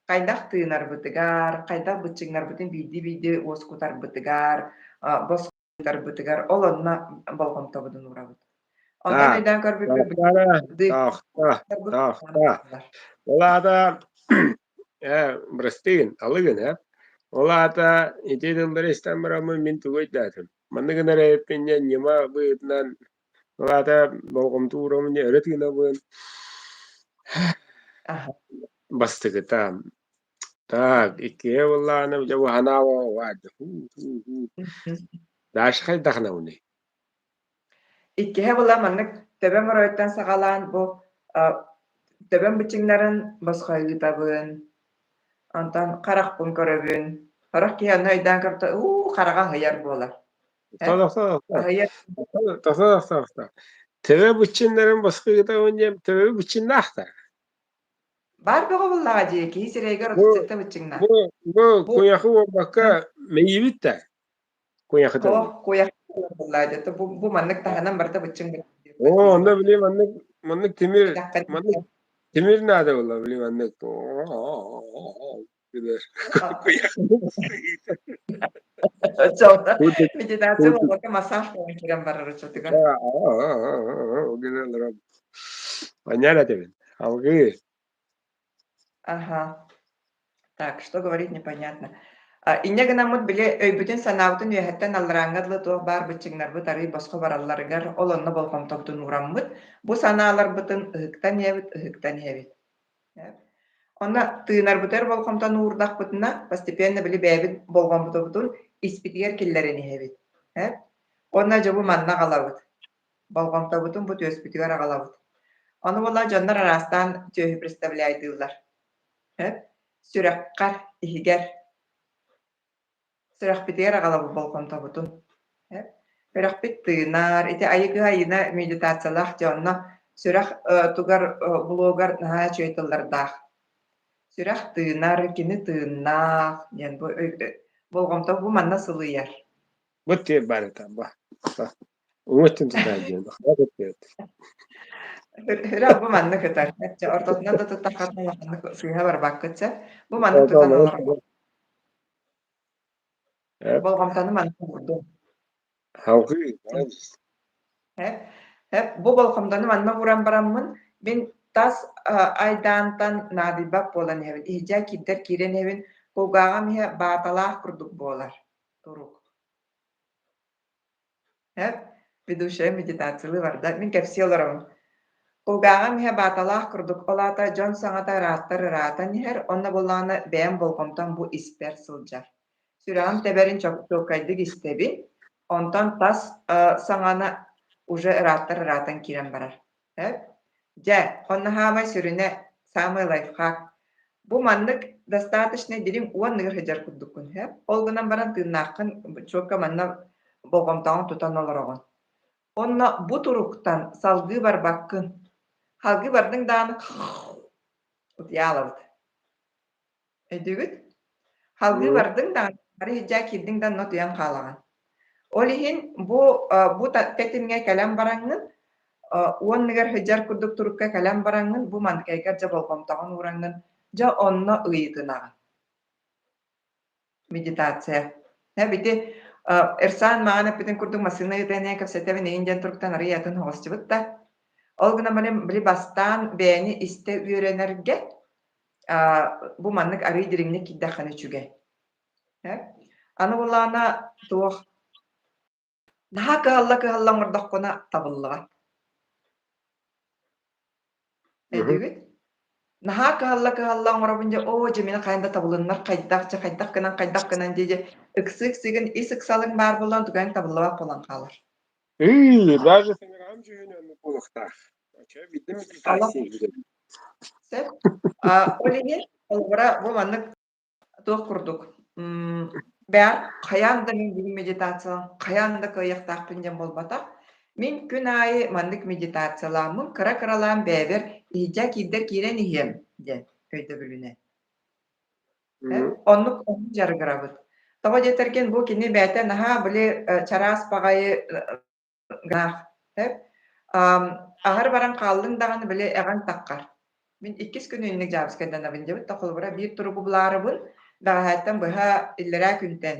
Хайдах тыынарбытыгар, хайдах быччыҥнарбытын биирдии-биирдии уоскутарбытыгар, босхойдарбытыгар ол онно болҕомтобутун уурабыт. Онтон өйдөөн көрбүппүт Ол аата бырастыын, алыгын ээ. Ол аата ити тыллары истэн бараммын мин тугу өйдөөтүм. Маннык гынар эбиппин диэн ньыма быһыытынан ол аата болҕомто уурамын өрө тыынабын. Бастакыта так иккиһэ буоллаҕына дьэ бу ханаава Даша хайдахынабыный? Иккиһэ була маннык төбөм оройуттан саҕалаан бу төбөм быччыҥнарын босхо ыытабын, онтон харахпын көрөбүн. Сорох киһи онно өйдөөн көртө уу хараҕа аһыйар буолар. Аһыйар Төбө быччыннарын босхо ыытабын диэн төбө быччыннаахтар. Баар бөҕө буоллаҕа дии, киһи сирэйигэр Бу 37 быччыҥнаах. бу бу куйахы буолбакка мэйиибит да куйахыта Оо, куйахы буоллаа дии. Бу, бу маннык таһынан барыта быччыҥ Оо, онно били маннык маннык тимир маннык тимир наада буолла били маннык Медитация буолбакка массаж буолан киирэн барар оччотугар. Анньаан этэбин. Алгыы. Ага. Так, что говорить непонятно. Инньэ гынаммыт били өйбүтүн-санаабытын үөһэттэн алларааҥҥа дылы туох баар быччыҥнарбыт арыый босхо баралларыгар ол онно болҕомтобутун уураммыт, бу санааларбытын ыһыктан иһэбит, ыһыктан иһэбит. Онно тыынарбытыгар болҕомтону уурдахпытына, постепенно били бэйэбит болҕомтобутун испитигэр киллэрэн иһэбит. Уонна дьэ бу манна аҕалабыт. Болҕомтобутун бу түөспүтүгэр аҕалабыт. Ону буолла дьоннор араастаан түөһү представляйдыыллар. Сөп? Сүрэххэр, иһигэр. Сүрэхпитигэр аҕалабыт болҕомтобутун. Сөп? Сүрэхпит тыынар, ити айы кыһа айыына медитациялаах дьэ онно сүрэх тугар блогар наһаа үчүгэй тыллардаах. Сүрэх тыынар, кини тыыннаах диэн бу болҕомто бу манна сылыйар. Бу тиэр баар этэ ба. Уҥа өттүн тутаар диэн. Сүрэх бу маннык ытар. Чэ, ортотунан да туттаххытына улаханнык сыыһа барбаккыт сөп. Бу маннык тутан олорор. Болҕомтону маннык уурдум. Салгыы Бу болҕомтону манна ууран бараммын, мин тас айдаантан наадыйбат буолан иһэбин. Иһдьэ киирдэр киирэн иһэбин, кулгааҕым иһэ бааталаах курдук буолар турук. Ведущая медитациялыы барда. Мин кэпсии олоробун. Кулгааҕым иһэ бааталаах курдук, ол аата дьон саҥата ырааттар ыраатан иһэр, онно буоллаҕына бэйэм болҕомтом бу испэр сылдьар. Сүрэҕим тэбэрин чуолкайдык истэбин, онтон тас саҥаны уже ырааттар ыраатан киирэн барар. Дьэ, онно саамай сүрүнэ, саамай лайфхак. Бу маннык достаточно дириҥ уонныгар сылдьар курдуккун сөп. Ол гынан баран тыыннааххын чуолка манна болҕомтоҕун тутан олороҕун. Онно бу туруктан салгыы барбаккын. Салгыы бардыҥ даҕаны утуйаалабыт. Өйдүүгүт? Салгыы бардыҥ даҕаны, бары иһдьээ киирдиҥ да онно утуйан хаалаҕын. Ол иһин бу бу тэтимҥэ кэлэн бараҥҥын, уонныгар сылдьар курдук турукка кэлэн бараҥҥын, бу манкайгар дьэ болҕомтоҕун уураҥҥын, дьэ онно ыйытынаҕын. Медитация. Ити Эрсан маҕан эппитин курдук массыына ыытан кэпсэтэбин эйин диэн туруктан арыый атын оҕостубут да. Ол гынан баран били бастаан бэйэни истэ үөрэнэргэ бу маннык арыый дириҥник киирдэххинэ үчүгэй. Аны булаана туох наһаа кыһалла-кыһалла оҥордоххуна табыллыбат. Өйдүүгүт? Наһаа кыһалла-кыһалла оҥоробун дьэ, оо дьэ мин хайаан да табылыннар хайдах дьэ хайдах гынан хайдах гынан дии дьэ ыксыы-ыксыыгын ис ыксалыҥ баар буолан тугайыҥ табыллыбат буолан хаалар. Ыы, даже саҥараҕым дьүһүнэ оннук буолуохтаах. Видно Олох медитация. сөп. Ол иһин холобура бу маннык туох курдук бэйэм хайаан да мин бүгүн медитациялаан хайаан да кыайыахтаахпын диэн буолбатах. Мин күн аайы маннык медитациялааммын кыра-кыралаан бэйэбэр иһдьэ киирдэр киирэн иһиэм диэн өйдөбүлүнэн. Оннук оннук дьарыгырабыт. Тоҕо диэтэргин бу кини бэйэтэ наһаа били чараас баҕайы Гаах, сөп. Аһары баран хааллыҥ даҕаны били эҕэҥ таххар. Мин иккис күн инник дьаабыскайданабын диэбит да холобура биир туругу булаарыбын бэҕэһээттэн быһа иллэрээ күнтэн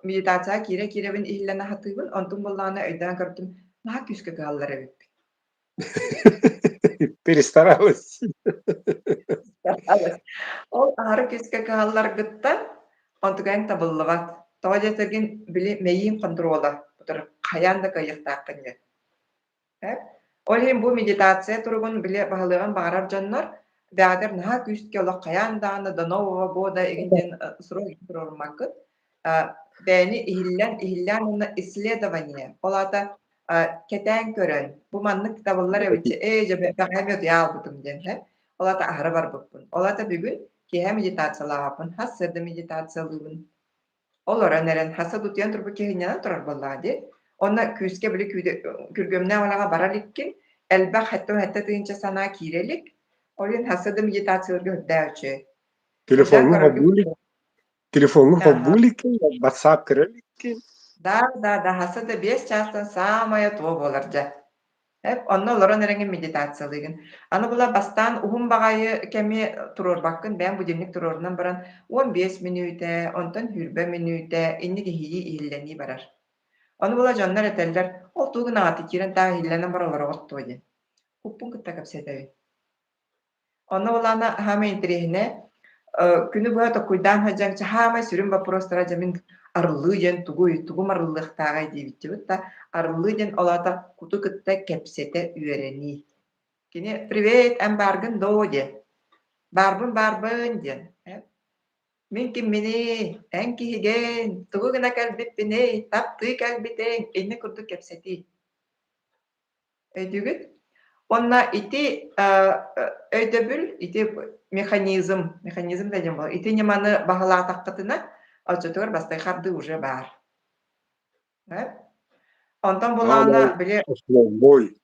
медитацияҕа киирэ-киирэбин иһиллэн аһатыыбын, онтум буоллаҕына өйдөөн көрбүтүм наһаа күүскэ кыһаллар эбиппин. Перестаралась. Ол аһары күүскэ кыһалларгыттан онтукайыҥ табыллыбат. Тоҕо диэтэргин били мэйииҥ хонтуруола хайаан да кыайыахтааххын диэн. Ол иһин бу медитация туругун били баһылыаҕын баҕарар дьоннор бэҕэтэр наһаа күүскэ олох хайаан даҕаны до нового года игин диэн срок туруоруммаккыт. Бэйэни иһиллэн, иһиллээн уонна исследование. Ол аата кэтээн көрөн, бу маннык табыллар эбит ээ дьэ бэҕэһээ утуйа аалбытым диэн һэ. Ол аата аһара барбыппын. Ол аата бүгүн киэһэ медитациялаабаппын, хас сырда медитациялыыбын. Олорон эрэн хаса утуйан турбут киһи инньэнэн турар буоллаҕа дии. Онно күүскэ били күргүөмнээх үлэҕэ бара иликкин, элбэх сэттэ тыһыынча санаа киирэ илик. Ол иһин хасса да медитацияларга үрдээх үчүгэй. Өйдөөн Телефоҥҥун көрөргүт холбуу илик, телефоҥҥун холбуу иликкин, WhatsApp көрө иликкин. Да, да, да, хасса да 5 чаастан саамайа туо буолар дьэ. Эп, онно олорон эрэҥҥин медитациялыыгын. Аны була бастаан уһун баҕайы кэми туруорбаккын, бэйэҥ будильник туруорунан баран 15 мүнүүтэ, онтон 20 мүнүүтэ инник иһийии иһиллэнии барар. Ону була дьоннор этэллэр, ол тугу гынаҕытый киирэн таах иһиллэнэн баран олороҕут дуо диэн. Куппун кытта кэпсэтэбин. Онно былаана саамай интэриэһинэ, күнү быһа толкуйдаан сылдьан саамай сүрүн боппуруостара дьэ мин арыллыы диэн тугуй, тугум арыллыахтааҕый диэбиччибит да, арыллыы диэн ол аата куту кытта кэпсэтэ үөрэнии. Кини «Привет, эн бааргын доо?» диэн. «Баарбын, баарбын» диэн. Мин кимминий, эн киһигин, тугу гына кэлбиппиний, таптыы кэлбитиҥ, инник курдук кэпсэтии. Өйдүүгүт? Уонна ити өйдөбүл, ити механизм, механизм да диэн буолар, ити ньыманы баһылаатаххытына, оччотугар бастакы хардыы уже баар. Онтон булаана били Основной.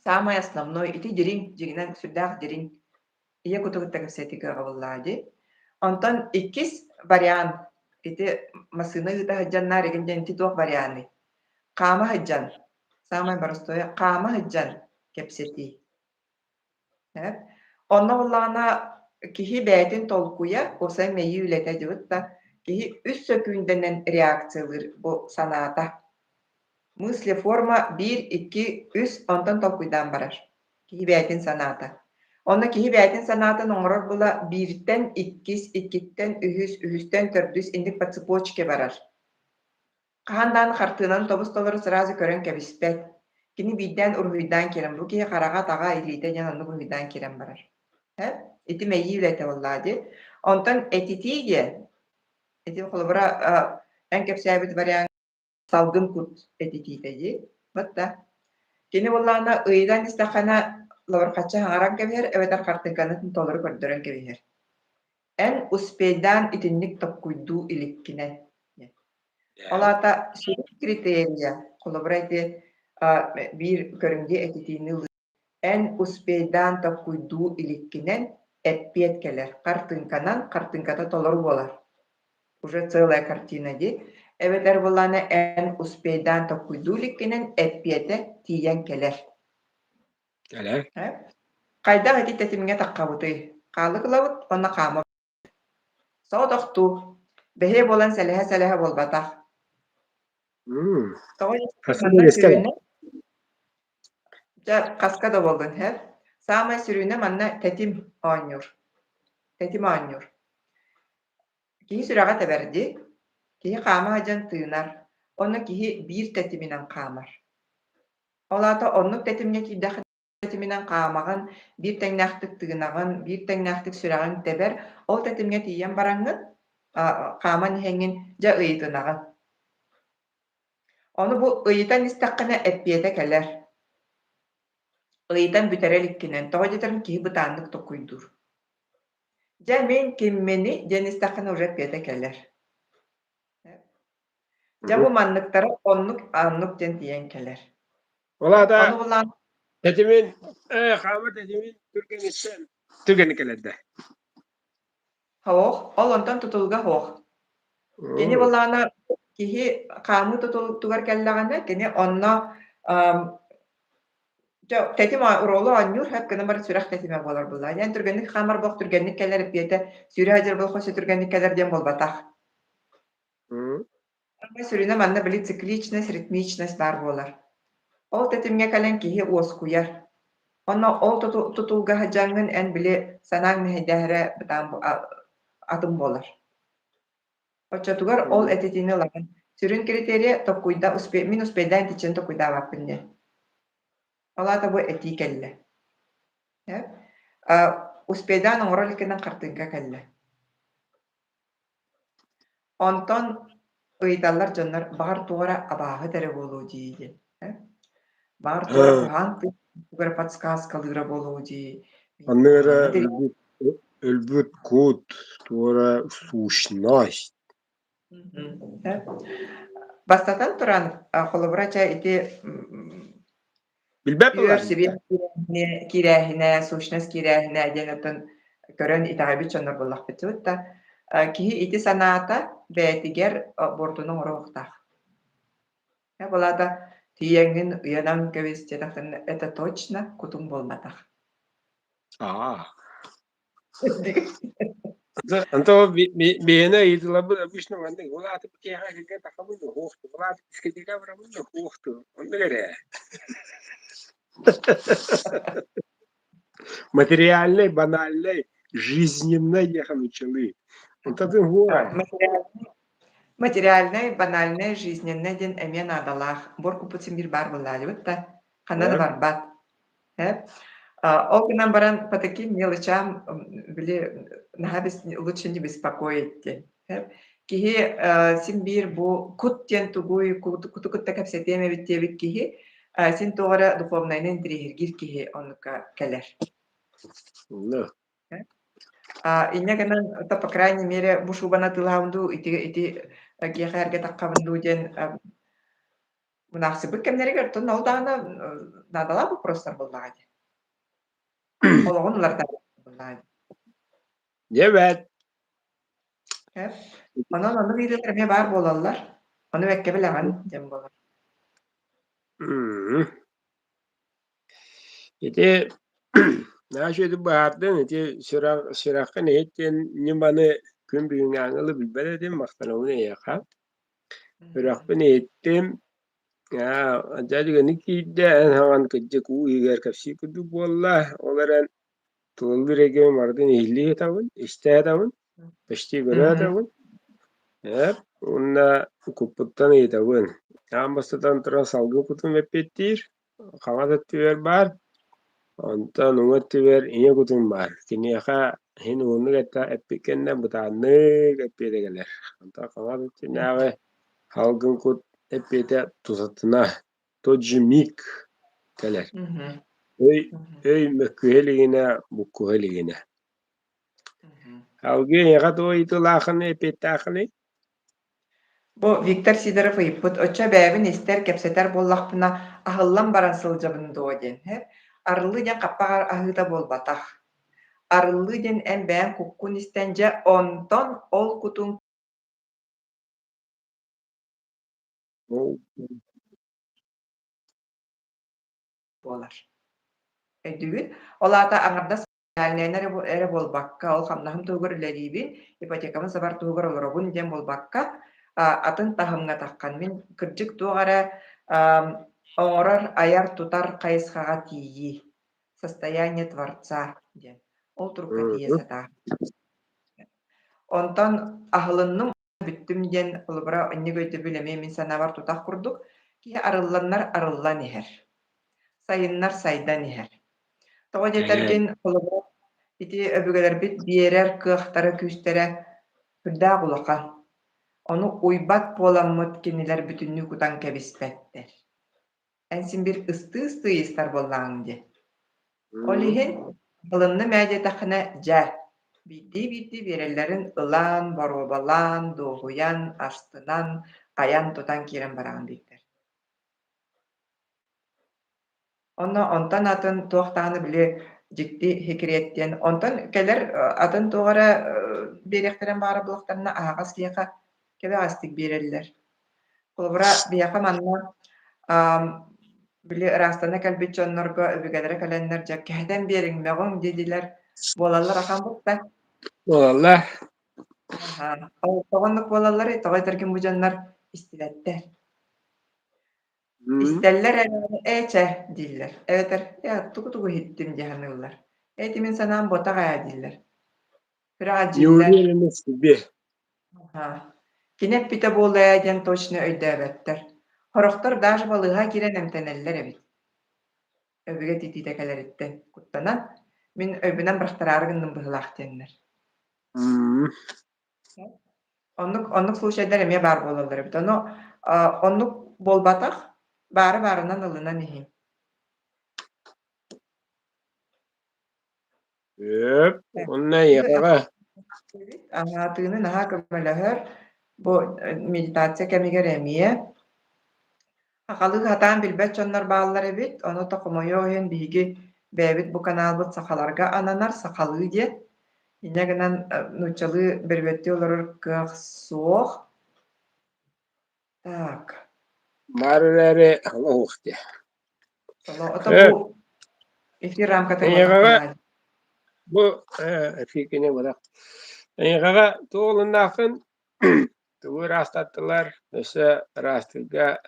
Саамай основной ити дириҥ, дьиҥинэн сүрдээх дириҥ ийэ куту кытта кэпсэтии кыаҕа буоллаҕа дии. Онтон иккис вариант ити массыына ыыта сылдьаннар игин диэн ити туох варианый? Хаама сылдьан, саамай боростуойа хаама сылдьан кэпсэтии. Эп. Онно буоллаҕына киһи бэйэтин толкуйа, уопсай мэйии үлэтэ дьыбыт да, киһи үс сөкүүндэнэн реакциялыыр бу санаата. Мыслеформа биир, икки, үс онтон толкуйдаан барар. Киһи бэйэтин санаата. Онно киһи бэйэтин санаатын оҥорор була бииртэн иккис, иккиттэн үһүс, үһүстэн төрдүс инник по цепочке барар. Хаһан даҕаны хартыынаны тобус-толору сразу көрөн кэбиспэт. Кини биирдээн уруһуйдаан киирэн, бу киһи хараҕа, атаҕа, илиитэ диэн оннук уруһуйдаан киирэн барар. Э? Ити мэйии үлэтэ буоллаҕа дии. Онтон этитии диэн, ити холобура эн кэпсээбит вариант салгын кут этитиитэ дии. Вот да. Кини буоллаҕына ыйытан истэххинэ лабырхаччы хаҥаран кэбиһэр эбэтэр хартыынканы толору көрдөрөн кэбиһэр. Эн успейдаан итинник токкуйдуу иликкинэн. Ол аата сүрүн критерийэ, холобура ити биир көрүҥҥэ этитиини ылыы. Эн успейдаан токкуйдуу иликкинэн эппиэт кэлэр. Хартыынканан, хартыынката толору буолар. Уже целая картина дии. Эбэтэр буоллаҕына эн успейдаан токкуйдуу иликкинэн эппиэтэ тиийэн кэлэр. Кэлэр. Хайдах ити тэтимҥэ таххабытый? Хаалык ылабыт уонна хаама Соҕотохтуу, бэһиэ буолан сэлэһэ-сэлэһэ буолбатах. Тоҕо Хаска манна миэстэ сүрүнэ дьэ хаска да буоллун һэ. Саамай сүрүнэ манна тэтим оонньуур. Тэтим оонньуур. Киһи сүрэҕэ тэбэр дии. Киһи хаама сылдьан тыынар. Онно киһи биир тэтиминэн хаамар. Ол аата оннук тэтимҥэ киирдэххинэ тэтиминэн хаамаҕын, биир тэҥнээхтик тыынаҕын, биир тэҥнээхтик сүрэҕиҥ тэбэр, ол тэтимҥэ тиийэн бараҥҥын, хааман иһэҥҥин дьэ ыйытынаҕын. Ону бу ыйытан истэххинэ эппиэтэ кэлэр. Ыйытан бүтэрэ иликкинэн, тоҕо диэтэрин киһи бытааннык токкуйдуур. Дьэ мин кимминий диэн истэххинэ уже эппиэтэ кэлэр. Дьэ бу манныктара оннук оннук диэн тиийэн кэлэр. Ол аата Ону булан тэтимин хаама тэтимин түргэниттэн түргэнник кэлэрдэ. Суох, ол онтон тутулуга суох. Кини былаана киһи хаамыы тутулуктугар кэллэҕинэ, кини онно тэтим оруолу оонньуур, сөп гынан баран сүрэх тэтимэ буолар буоллаҕа. Диэн түргэнник хаамар буолуох түргэнник кэлэр эппиэтэ сүүрэ сылдьар буолуох өссө түргэнник кэлэр диэн буолбатах. Сүрүнэ манна били цикличность, ритмичность баар буолар. Ол тэтимҥэ кэлэн киһи уоскуйар. Онно ол тутулга сылдьаҥҥын эн били санааҥ мэһэйдээһэрэ бытаан атын буолар. Оччотугар ол этитиини ылаҕын. Сүрүн критерийэ токкуйда мин успейдаан итиччэни токкуйдаабаппын диэн. Ол аата бу этии кэллэ. Успейдаан оҥоро иликкинэн хартыынка кэллэ. Онтон ыйыталлар дьоннор баҕар туох эрэ абааһы эрэ буолуо дии диэн Баҕар туох эрэ куһаҕан тугу эрэ подсказкалыыра буолуо дии. Оннук эрэ өлбүт өлбүт кут, туох эрэ сущность. Бастатан туран, холобура чэ ити Билбэт Үөр сибиэн киирээһинэ, сущность киирээһинэ диэн оттон көрөн итэҕэйбит дьоннор буоллахпыт да киһи ити санаата бэйэтигэр буортуну оҥоруохтаах. Ол аата тиийэҥҥин ыйанан кэбис диэтэхтэринэ это точно кутуҥ буолбатах. Аа. Онто биһиэнэ ыйытыларбыт обычно маннык ол аата киэһэ эһиги тахабын уһуохту, ол аата дискотека барабын уһуохту. Оннук эрэ. Материальный, банальный, жизненный диэхэ нууччалыы. Онтон уһуора. Материальный, банальный, жизненный диэн эмиэ наадалаах. Буор куппут син биир баар буоллаалыбыт да, ханна да барбат. Ол гынан баран по таким мелочам били наһаа лучше не беспокоить диэн. Киһи син биир бу кут диэн тугуй, куту кытта кэпсэтиэм эбит диэбит киһи. Син туох эрэ духовнайынан интэриэһиргиир киһи оннукка кэлэр. Ну. Инньэ гынан, то по крайней мере, бу шубаны атыылаһабын дуу, ити ити киэхэ эргэ таххабын дуу диэн мунаахсыйбыт кэмнэригэр оттон ол даҕаны наадалаах боппуруостар буоллаҕа дии. Олоҕун уларытар буоллаҕа дии. Дьэ эбээт. Онон оннук ыйытыылар эмиэ баар буолаллар. Ону бэккэ билэҕин диэн буолар. Ити наша үчүгэйдик быһаардыҥ, ити сүрэх сүрэххин иһит диэн ньыманы күн бүгүҥҥээҥи ылы билбэт этим, махтанабын эйиэхэ. Сүрэхпин иһиттим, аа дьэ түгэни киирдэ, эн хаҥан кырдьык уу иһигэр кэпсии курдук буолла, ол эрэн тулалыыр эйгэбин барытын иһиллии сытабын, истэ сытабын, почти көрө сытабын. Ээ, уонна куппуттан ыйытабын. Аан бастатан туран салгын кутум эппиэттиир, хаҥас өттүгэр баар, онтон уҥа өттүгэр ийэ кутум баар. Киниэхэ иһин уһуннук этэ эппит кэннэ бытааннык эппиэтэ кэлэр. Онтон хаҥас өттүнээҕи салгын кут эппиэтэ тутатына тот же миг кэлэр. Өй, өй мөккүһэ илигинэ, буккуһа илигинэ. Алгыы эйиэхэ туох ыйытыылааххыный, эппиэттээххиний? Бу Виктор Сидоров ыйыппыт, оччо бэйэбин истэр, кэпсэтэр буоллахпына, аһыллан баран сылдьабын дуо диэн. Арыллыы диэн хаппах аһыыта буолбатах. Арыллыы диэн эн бэйэҥ куккун истэн дьэ онтон ол кутуҥ буолар. Өйдүүгүн? Ол аата аҥардас Социальнайынан эрэ буолбакка, ол хамнаһым туһугар үлэлиибин, ипотекабын сабар туһугар олоробун диэн буолбакка, атын таһымҥа таххан мин кырдьык туох эрэ оҥорор, айар-тутар хайысхаҕа тиийии, состояние творца диэн. Ол турукка тиийэ сатаа. Онтон аһылынным, бүттүм диэн холобура инник өйдөбүл эмиэ мин санаабар тутах курдук, киһи арылланнар арыллан иһэр, сайыннар сайдан иһэр. Тоҕо диэтэргин, холобура, ити өбүгэлэрбит биэрэр кыахтара, күүстэрэ сүрдээх улахан. Ону уйбат буоламмыт кинилэр бүтүннүү кутан кэбиспэттэр. Эн син биир ыстыы-ыстыы ыйыстар буоллаҕыҥ дии. Ол иһин ылынным ээ диэтэххинэ, дьэ, биирдии-биирдии биэрэллэрин ылан, боруобалаан, дуоһуйан, астынан, айан-тутан киирэн бараҕын дииллэр. Онно онтон атын туох даҕаны били дьикти секрет диэн онтон кэлэр атын туох эрэ биэриэхтэрин баҕара буоллахтарына аһаҕас киһиэхэ кэбэҕэстик биэрэллэр. Холобура, биһиэхэ манна били ыраастана кэлбит дьоннорго өбүгэлэрэ кэлэннэр дьэ кэһэтэн биэриҥ, мөҕүҥ диэдилэр буолаллар ахан бутта. Буолаллар. Аһаа. Тоҕо оннук буолалларый? Тоҕо этэргин бу дьоннор истибэттэр. Истэллэр эрээри «Ээ чэ» дииллэр, эбэтэр «Ээ тугу-тугу иһиттим» дии саныыллар. «Ээ ити мин санаам буотах ээ» дииллэр. Не Сүрэҕэлдьииллэр. уверены в себе. Аһаа. Кини эппитэ буолуо ээ диэн точно өйдөөбөттөр. Сорохтор даже балыыһа киирэн эмтэнэллэр эбит. Өбүгэ ититиитэ кэлэриттэн куттанан, мин өйбүнэн бырахтараары гынным быһыылаах диэннэр. Оннук оннук случайдар эмиэ баар буолаллар эбит. Ону оннук буолбатах, баары баарынан ылынан иһиҥ. Өп, уонна эйиэхэҕэ Аһаатыыны наһаа көмөлөһөр. Бу медитация кэмигэр эмиэ. Сахалыы сатаан билбэт дьоннор бааллар эбит. Ону то хомойуох иһин биһиги бэйэбит бу каналбыт сахаларга ананар, сахалыы диэн. Инньэ гынан нууччалыы бөрүөттүү олорор кыах суох. Так. Баар эрээри оһох диэ. Ото бу эфир рамката Эйиэхэҕэ бу эфиркини бырах. Эйиэхэҕэ туолуннааххын тугу ыраастаттылар, өссө ыраастыырга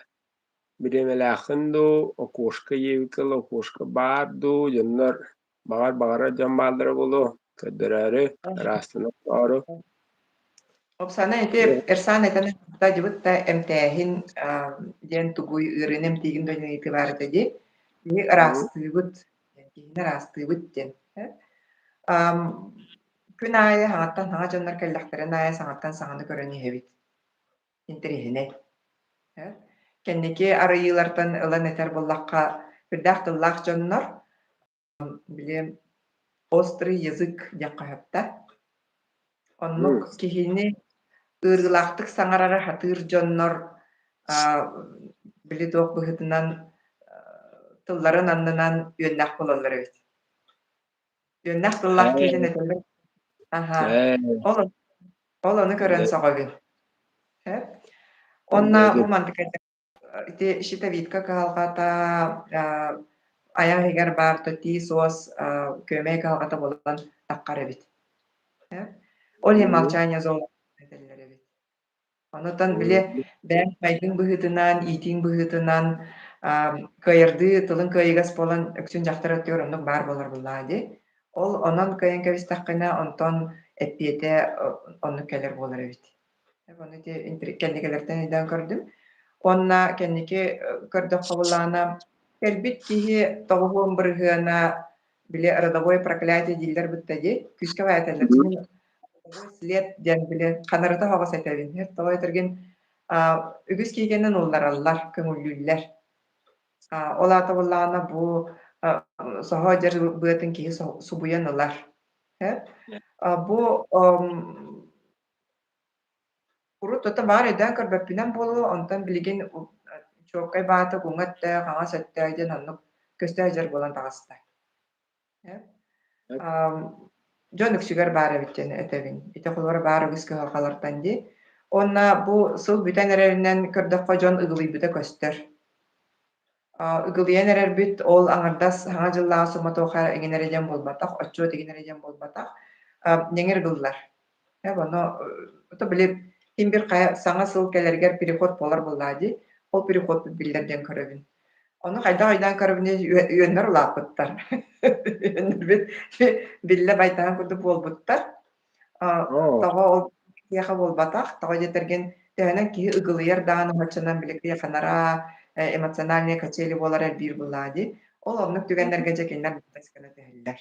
бириэмэлээххин дуу, окошко диэбиккэ окошко баар дуу, дьоннор баҕар баҕарар дьон бааллара буолуо, көрдөрөөрү, ыраастанар Оксана ити Эрсан этэн дьыбыт да эмтээһин диэн тугуй ыарыыны эмтиигин да ыйытыы баар этэ дии. Киһи ыраастыыбыт, киһини ыраастыыбыт диэн. Күн аайы саҥаттан саҥа дьоннор кэллэхтэрин аайы саҥаттан саҥаны көрөн иһэбит. Интэриэһинэй. Кэнники арыйыылартан ылан этэр буоллахха, сүрдээх тыллаах дьоннор, били острый язык диэххэ сөп да. Оннук киһини ыарыылаахтык саҥарара сатыыр дьоннор били туох быһыытынан тылларын аннынан үөннээх буолаллар эбит. Үөннээх тыллаах киһитин этэллэр. Аһаа. Ол ол ону көрөн сөҕөбүн. Сөп. Уонна бу мантык ити щитовидка кыһалҕата, айах иһигэр баар тиис-уос күөмэй кыһалҕата буолан таххар эбит. Ол иһин молчание золото этэллэр эбит. Онутан били бэйэҥ майгыҥ быһыытынан, иитииҥ быһыытынан кыайардыы тылыҥ кыайыгас буолан үксүн дьахтар өттүгэр оннук баар буолар буоллаҕа дии. Ол онон кыайан кэбистэххинэ, онтон эппиэтэ оннук кэлэр буолар эбит. Ону ити кэнникилэртэн өйдөөн көрдүм. Уонна кэнники көрдөххө буоллаҕына, кэлбит киһи 90 бырыһыана били родовое проклятие дииллэр бытта дии, күүскэ баайаталлар. Родовой след диэн били ханарыта оһоҕос этэбин. Тоҕо этэргин үгүс киһигэнэн уллараллар, көҥүллүүллэр. Ол аата буоллаҕына бу соһо дьар быатын киһи субуйан ылар. Бу Урут ото баар өйдөөн көрбөппүнэн буолуо, онтон билигин чуолкай баата уҥа өттө, хаҥас өттө диэн оннук көстө сылдьар буолан таҕыста. Дьон үксүгэр баар эбит диэн этэбин. Ити холобура баар үгүс кыһалҕалартан дии. Уонна бу сыл бүтэн эрэринэн көрдөххө дьон ыгылыйбыта көстөр. Ыгылыйан эрэрбит ол аҥардас Саҥа дьыллааҕы суматоха эҥин эрэ диэн буолбатах, отчуот эҥин эрэ диэн буолбатах, ньэҥир ыгыллар. Ону ото били ким бир хайа саҥа сыл кэлэригэр переход буолар буоллаа дии, ол переходпут биллэр диэн көрөбүн. Ону хайдах өйдөөн көрөбүнүй үөннэр улааппыттар. Үөннэрбит биллэ байтаһын курдук буолбуттар. Тоҕо ол киһиэхэ буолбатах, тоҕо диэтэргин төһөнөн киһи ыгылыйар даҕаны оччонон били кыйаханара, эмоциональные качели буолара элбиир буоллаҕа дии. Ол оннук түгэннэргэ дьэ кинилэр былас гына түһэллэр.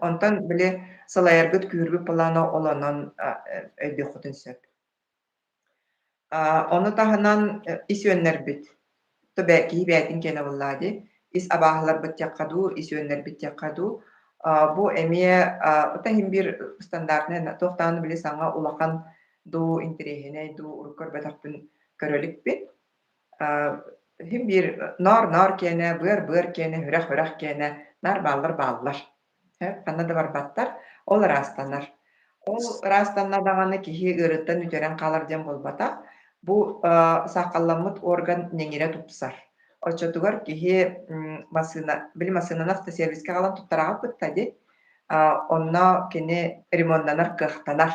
Онтон били салайаргыт күүһүрбүт былаана ол онон өйдүөххүтүн сөп. Ону таһынан ис үөннэрбит, киһи бэйэтин киэнэ буоллаҕа дии, ис абааһыларбыт диэххэ дуу, ис үөннэрбит диэххэ дуу, бу эмиэ ото иһин биир стандартнай туох даҕаны били саҥа улахан дуу, интэриэһинэй дуу урукку көрбөтөхпүн көрө иликпин. Иһин биир ноор-ноор киэнэ, быар-быар киэнэ, үрэх-үрэх киэнэ наар бааллар-бааллар. Ханна да барбаттар, ол ыраастанар. Ол ыраастанна даҕаны киһи ыарыыттан үтүөрэн хаалар диэн буолбатах. Бу саахалламмыт орган ньэҥирэ тупсар. Оччотугар киһи массыына, били массыынаны автосервискэ аҕалан туттараҕыт кытта дии, онно кини ремоннанар кыахтанар.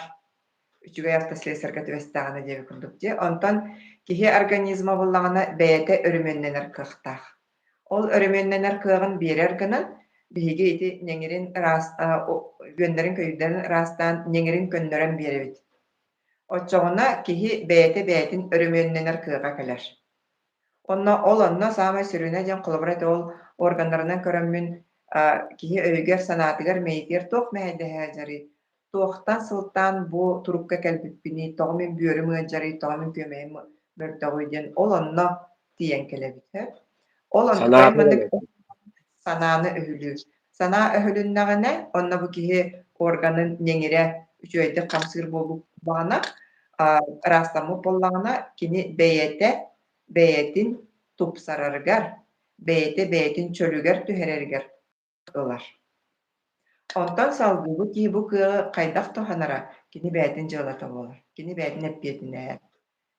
Үчүгэй автослесарьга түбэстэҕинэ диэбит курдук дии. Онтон киһи организма буллаҕына бэйэтэ өрөмүөннэнэр кыахтаах. Ол өрөмүөннэнэр кыаҕын биэрэр гынан, биһиги ити ньэҥирин ыраас үөннэрин-көйүүрдэрин ыраастаан ньэҥирин көннөрөн биэрэбит. Оччоҕуна киһи бэйэтэ бэйэтин өрөмүөннэнэр кыаҕа кэлэр. Онно ол онно саамай сүрүнэ диэн холобура ити ол органнарынан көрөммүн киһи өйүгэр-санаатыгар, мэйиитигэр туох мэһэйдэһэ сылдьарый, туохтан сылтаан бу турукка кэлбиппиний, тоҕо мин бүөрүм ыалдьарый, тоҕо мин күөмэйим мөлтөҕүй диэн ол онно тиийэн кэлэбит. Ол онтукайын маннык санааны өһүлүүр. Санаа өһүлүннэҕинэ, онно бу киһи органын ньэҥирэ үчүгэйдик хамсыыр буолбут ыраастаммыт буоллаҕына, кини бэйэтэ бэйэтин тупсарарыгар, бэйэтэ бэйэтин чөлүгэр түһэрэригэр ылар. Онтон салгыы киһи бу кыаҕы хайдах туһанара кини бэйэтин дьыалата буолар, кини бэйэтин эппиэтинэһэ.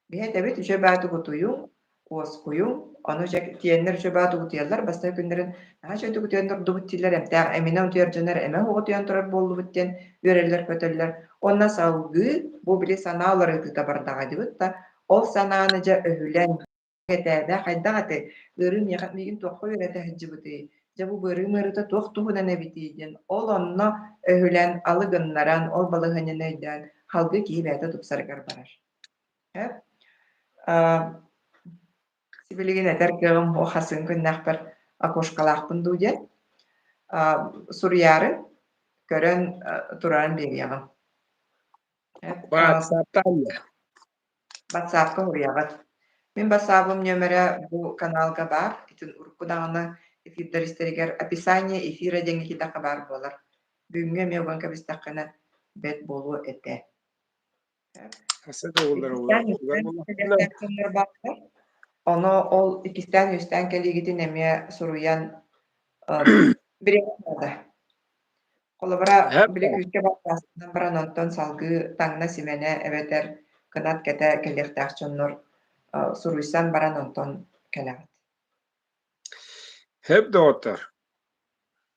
Биһи этэбит үчүгэй баатык утуйуҥ, уоскуйуҥ, ону дьэ тиэннэр үчүгэй баатык утуйаллар, бастакы күннэрин наһаа үчүгэйдик утуйан турдубут дииллэр, эмтээх эминэн утуйар дьоннор эмэ оһох утуйан турар буоллубут диэн үөрэллэр-көтөллөр. Уонна салгыы бу били санаа уларытыыта бардаҕа дибит да, ол санааны дьэ өһүлэн этээбэ хайдах этэй, ыарыы миэхэ миигин туохха үөрэтэ сылдьыбытый, дьэ бу ыарыым ыарыыта туох туһунан эбитий диэн ол онно өһүлэн, алы гыннаран, ол балаһыанньаны өйдөөн салгыы киһи бэйэтэ тупсарыгар барар. Сибилигин этэр кыаҕым суох хасыын күннээхпэр окошкалаахпын дуу диэн суруйаары көрөн турарын биэриэҕим. WhatsApp-таан WhatsApp-ка суруйаҕыт. Мин бассаабым нүөмэрэ бу каналга баар. Итин урукку даҕаны эфирдэр истэригэр описание эфира диэҥҥэ киирдэххэ баар буолар. Бүгүҥҥү эмиэ уган кэбистэххинэ бэрт буолуо этэ. Хаса да уоллар Иккистээн уоллар үстээн буоллахпына кэлиэхтээх дьоннор бааллар. Ону ол иккистээн үстээн кэлиигитин эмиэ суруйан бириэмэ наада. Холобура, били күүскэ баттааһынтан баран онтон салгыы таҥна-симэнэ эбэтэр кынат кэтэ кэлиэхтээх дьоннор суруйсан баран онтон кэлэҕит. Сөп доҕоттор.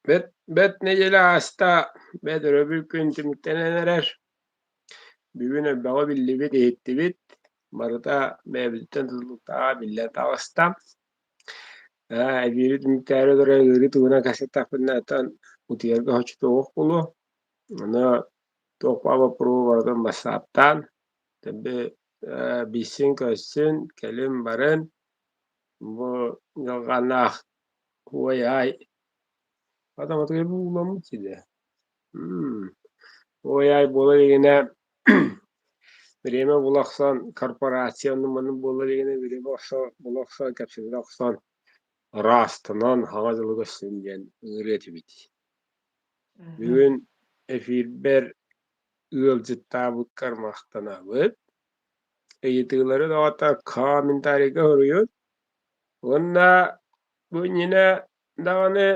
Бэт, бэт нэдиэлэ ааста, бэт өрөбүл күн түмүктэнэн эрэр. Бүгүн элбэҕи биллибит, иһиттибит. Барыта бэйэбититтэн тутулуктааҕа биллэн таҕыста. Эбиэри түмүктээри олорон ыарыы туһунан кэпсэттэхпинэ, оттон утуйарга соччото суох буолуо. Ону туох баар боппуруоһу барытын бассааптаан, дэлби билсин-көрсүн, кэлин-барын бу дьылҕанаах уой-аай Атаҕатыгар буулламмыт сирэ. Уой-аай буола илигинэ бириэмэ була охсон корпорация оннун-маннык буола илигинэ бириэмэ була охсон кэпсэтэ охсон ыраастанан хаҥа дьылы көрсүн диэн ыҥырыа этибит. Бүгүн эфирбэр ыалдьыттаабыккар махтанабыт. Ыйытыылары доҕоттор комментарийга суруйун. Уонна бу иннинэ даҕаны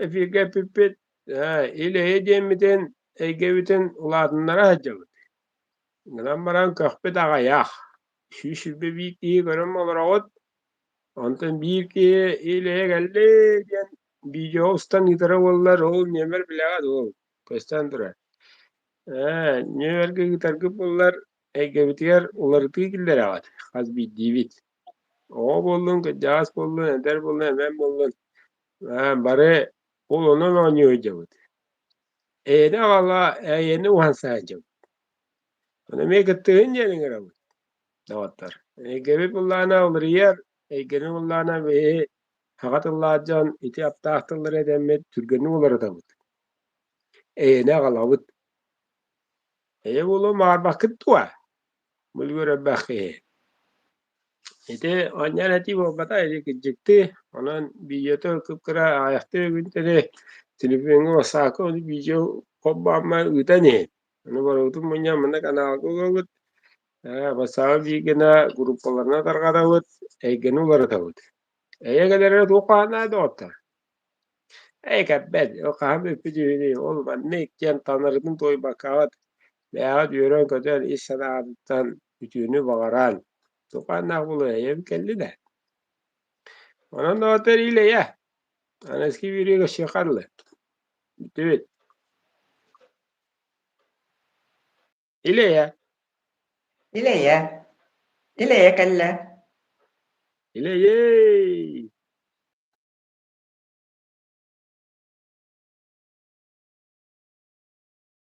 эфиргэ эппиппит ил-эйэ диэммитин эйгэбитин улаатыннара сылдьабыт. Гынан баран көхпүт аҕыйах. 121 киһи көрөн олороҕут. Онтон биир киһи ил-эйэ кэллэ диэн видео устан ыытара буоллар, ол нүөмэр билэҕит ол көстөн турар. Нүөмэргэ ыытаргыт буоллар эйгэбитигэр уларытыы киллэрэҕит хас биирдиибит. Оҕо буоллун, кырдьаҕас буоллун, эдэр буоллун, эмэн буоллун бары ол онон оонньуу сылдьабыт. Эйэни аҕала, эйэни уһанса сылдьабыт. Ону эмиэ кыттыһын диэн ыҥырабыт, доҕоттор. Эйгэбит былаана уларыйар, эйгэни былаана биһи саха тыллаах дьон ити аптаах тыллары этэммит түргэнник уларытабыт. Эйэни аҕалабыт. Эйэ буолуон баҕарбаккыт дуо? Бүлгүр элбэх киһи. Ити оонньоон этии буолбата, ити кырдьыктыы. Онон видеото кып-кыра аҕыйахтыы күнтэри телефоҥҥа бассаакка ону видео холбооммор ыытан иһин. Ону барыбытын мунньан манна каналга угабыт, бассаабы биир гына группаларынан тарҕатабыт, эйгэни уларытабыт. Эйэ кэлэрэ туох хааннаах доҕоттор? Ээ кэлбэт, ол хаһан бүппүт үһүнүй, ол маннык диэн таҥарытын туойбаккаҕыт, бэйэҕит үөрэн-көтөн, ис санааҕытыттан үтүөнү баҕаран, тукааннаах буолуо эйэм кэлли да. Онон доҕоттор ил-эйэ, аныгыскы биэриигэ көрсүөххэ дылы. Бүттүбүт. Ил-эйэ. Ил-эйэ. Ил-эйэ кэллэ. Ил-эйэй!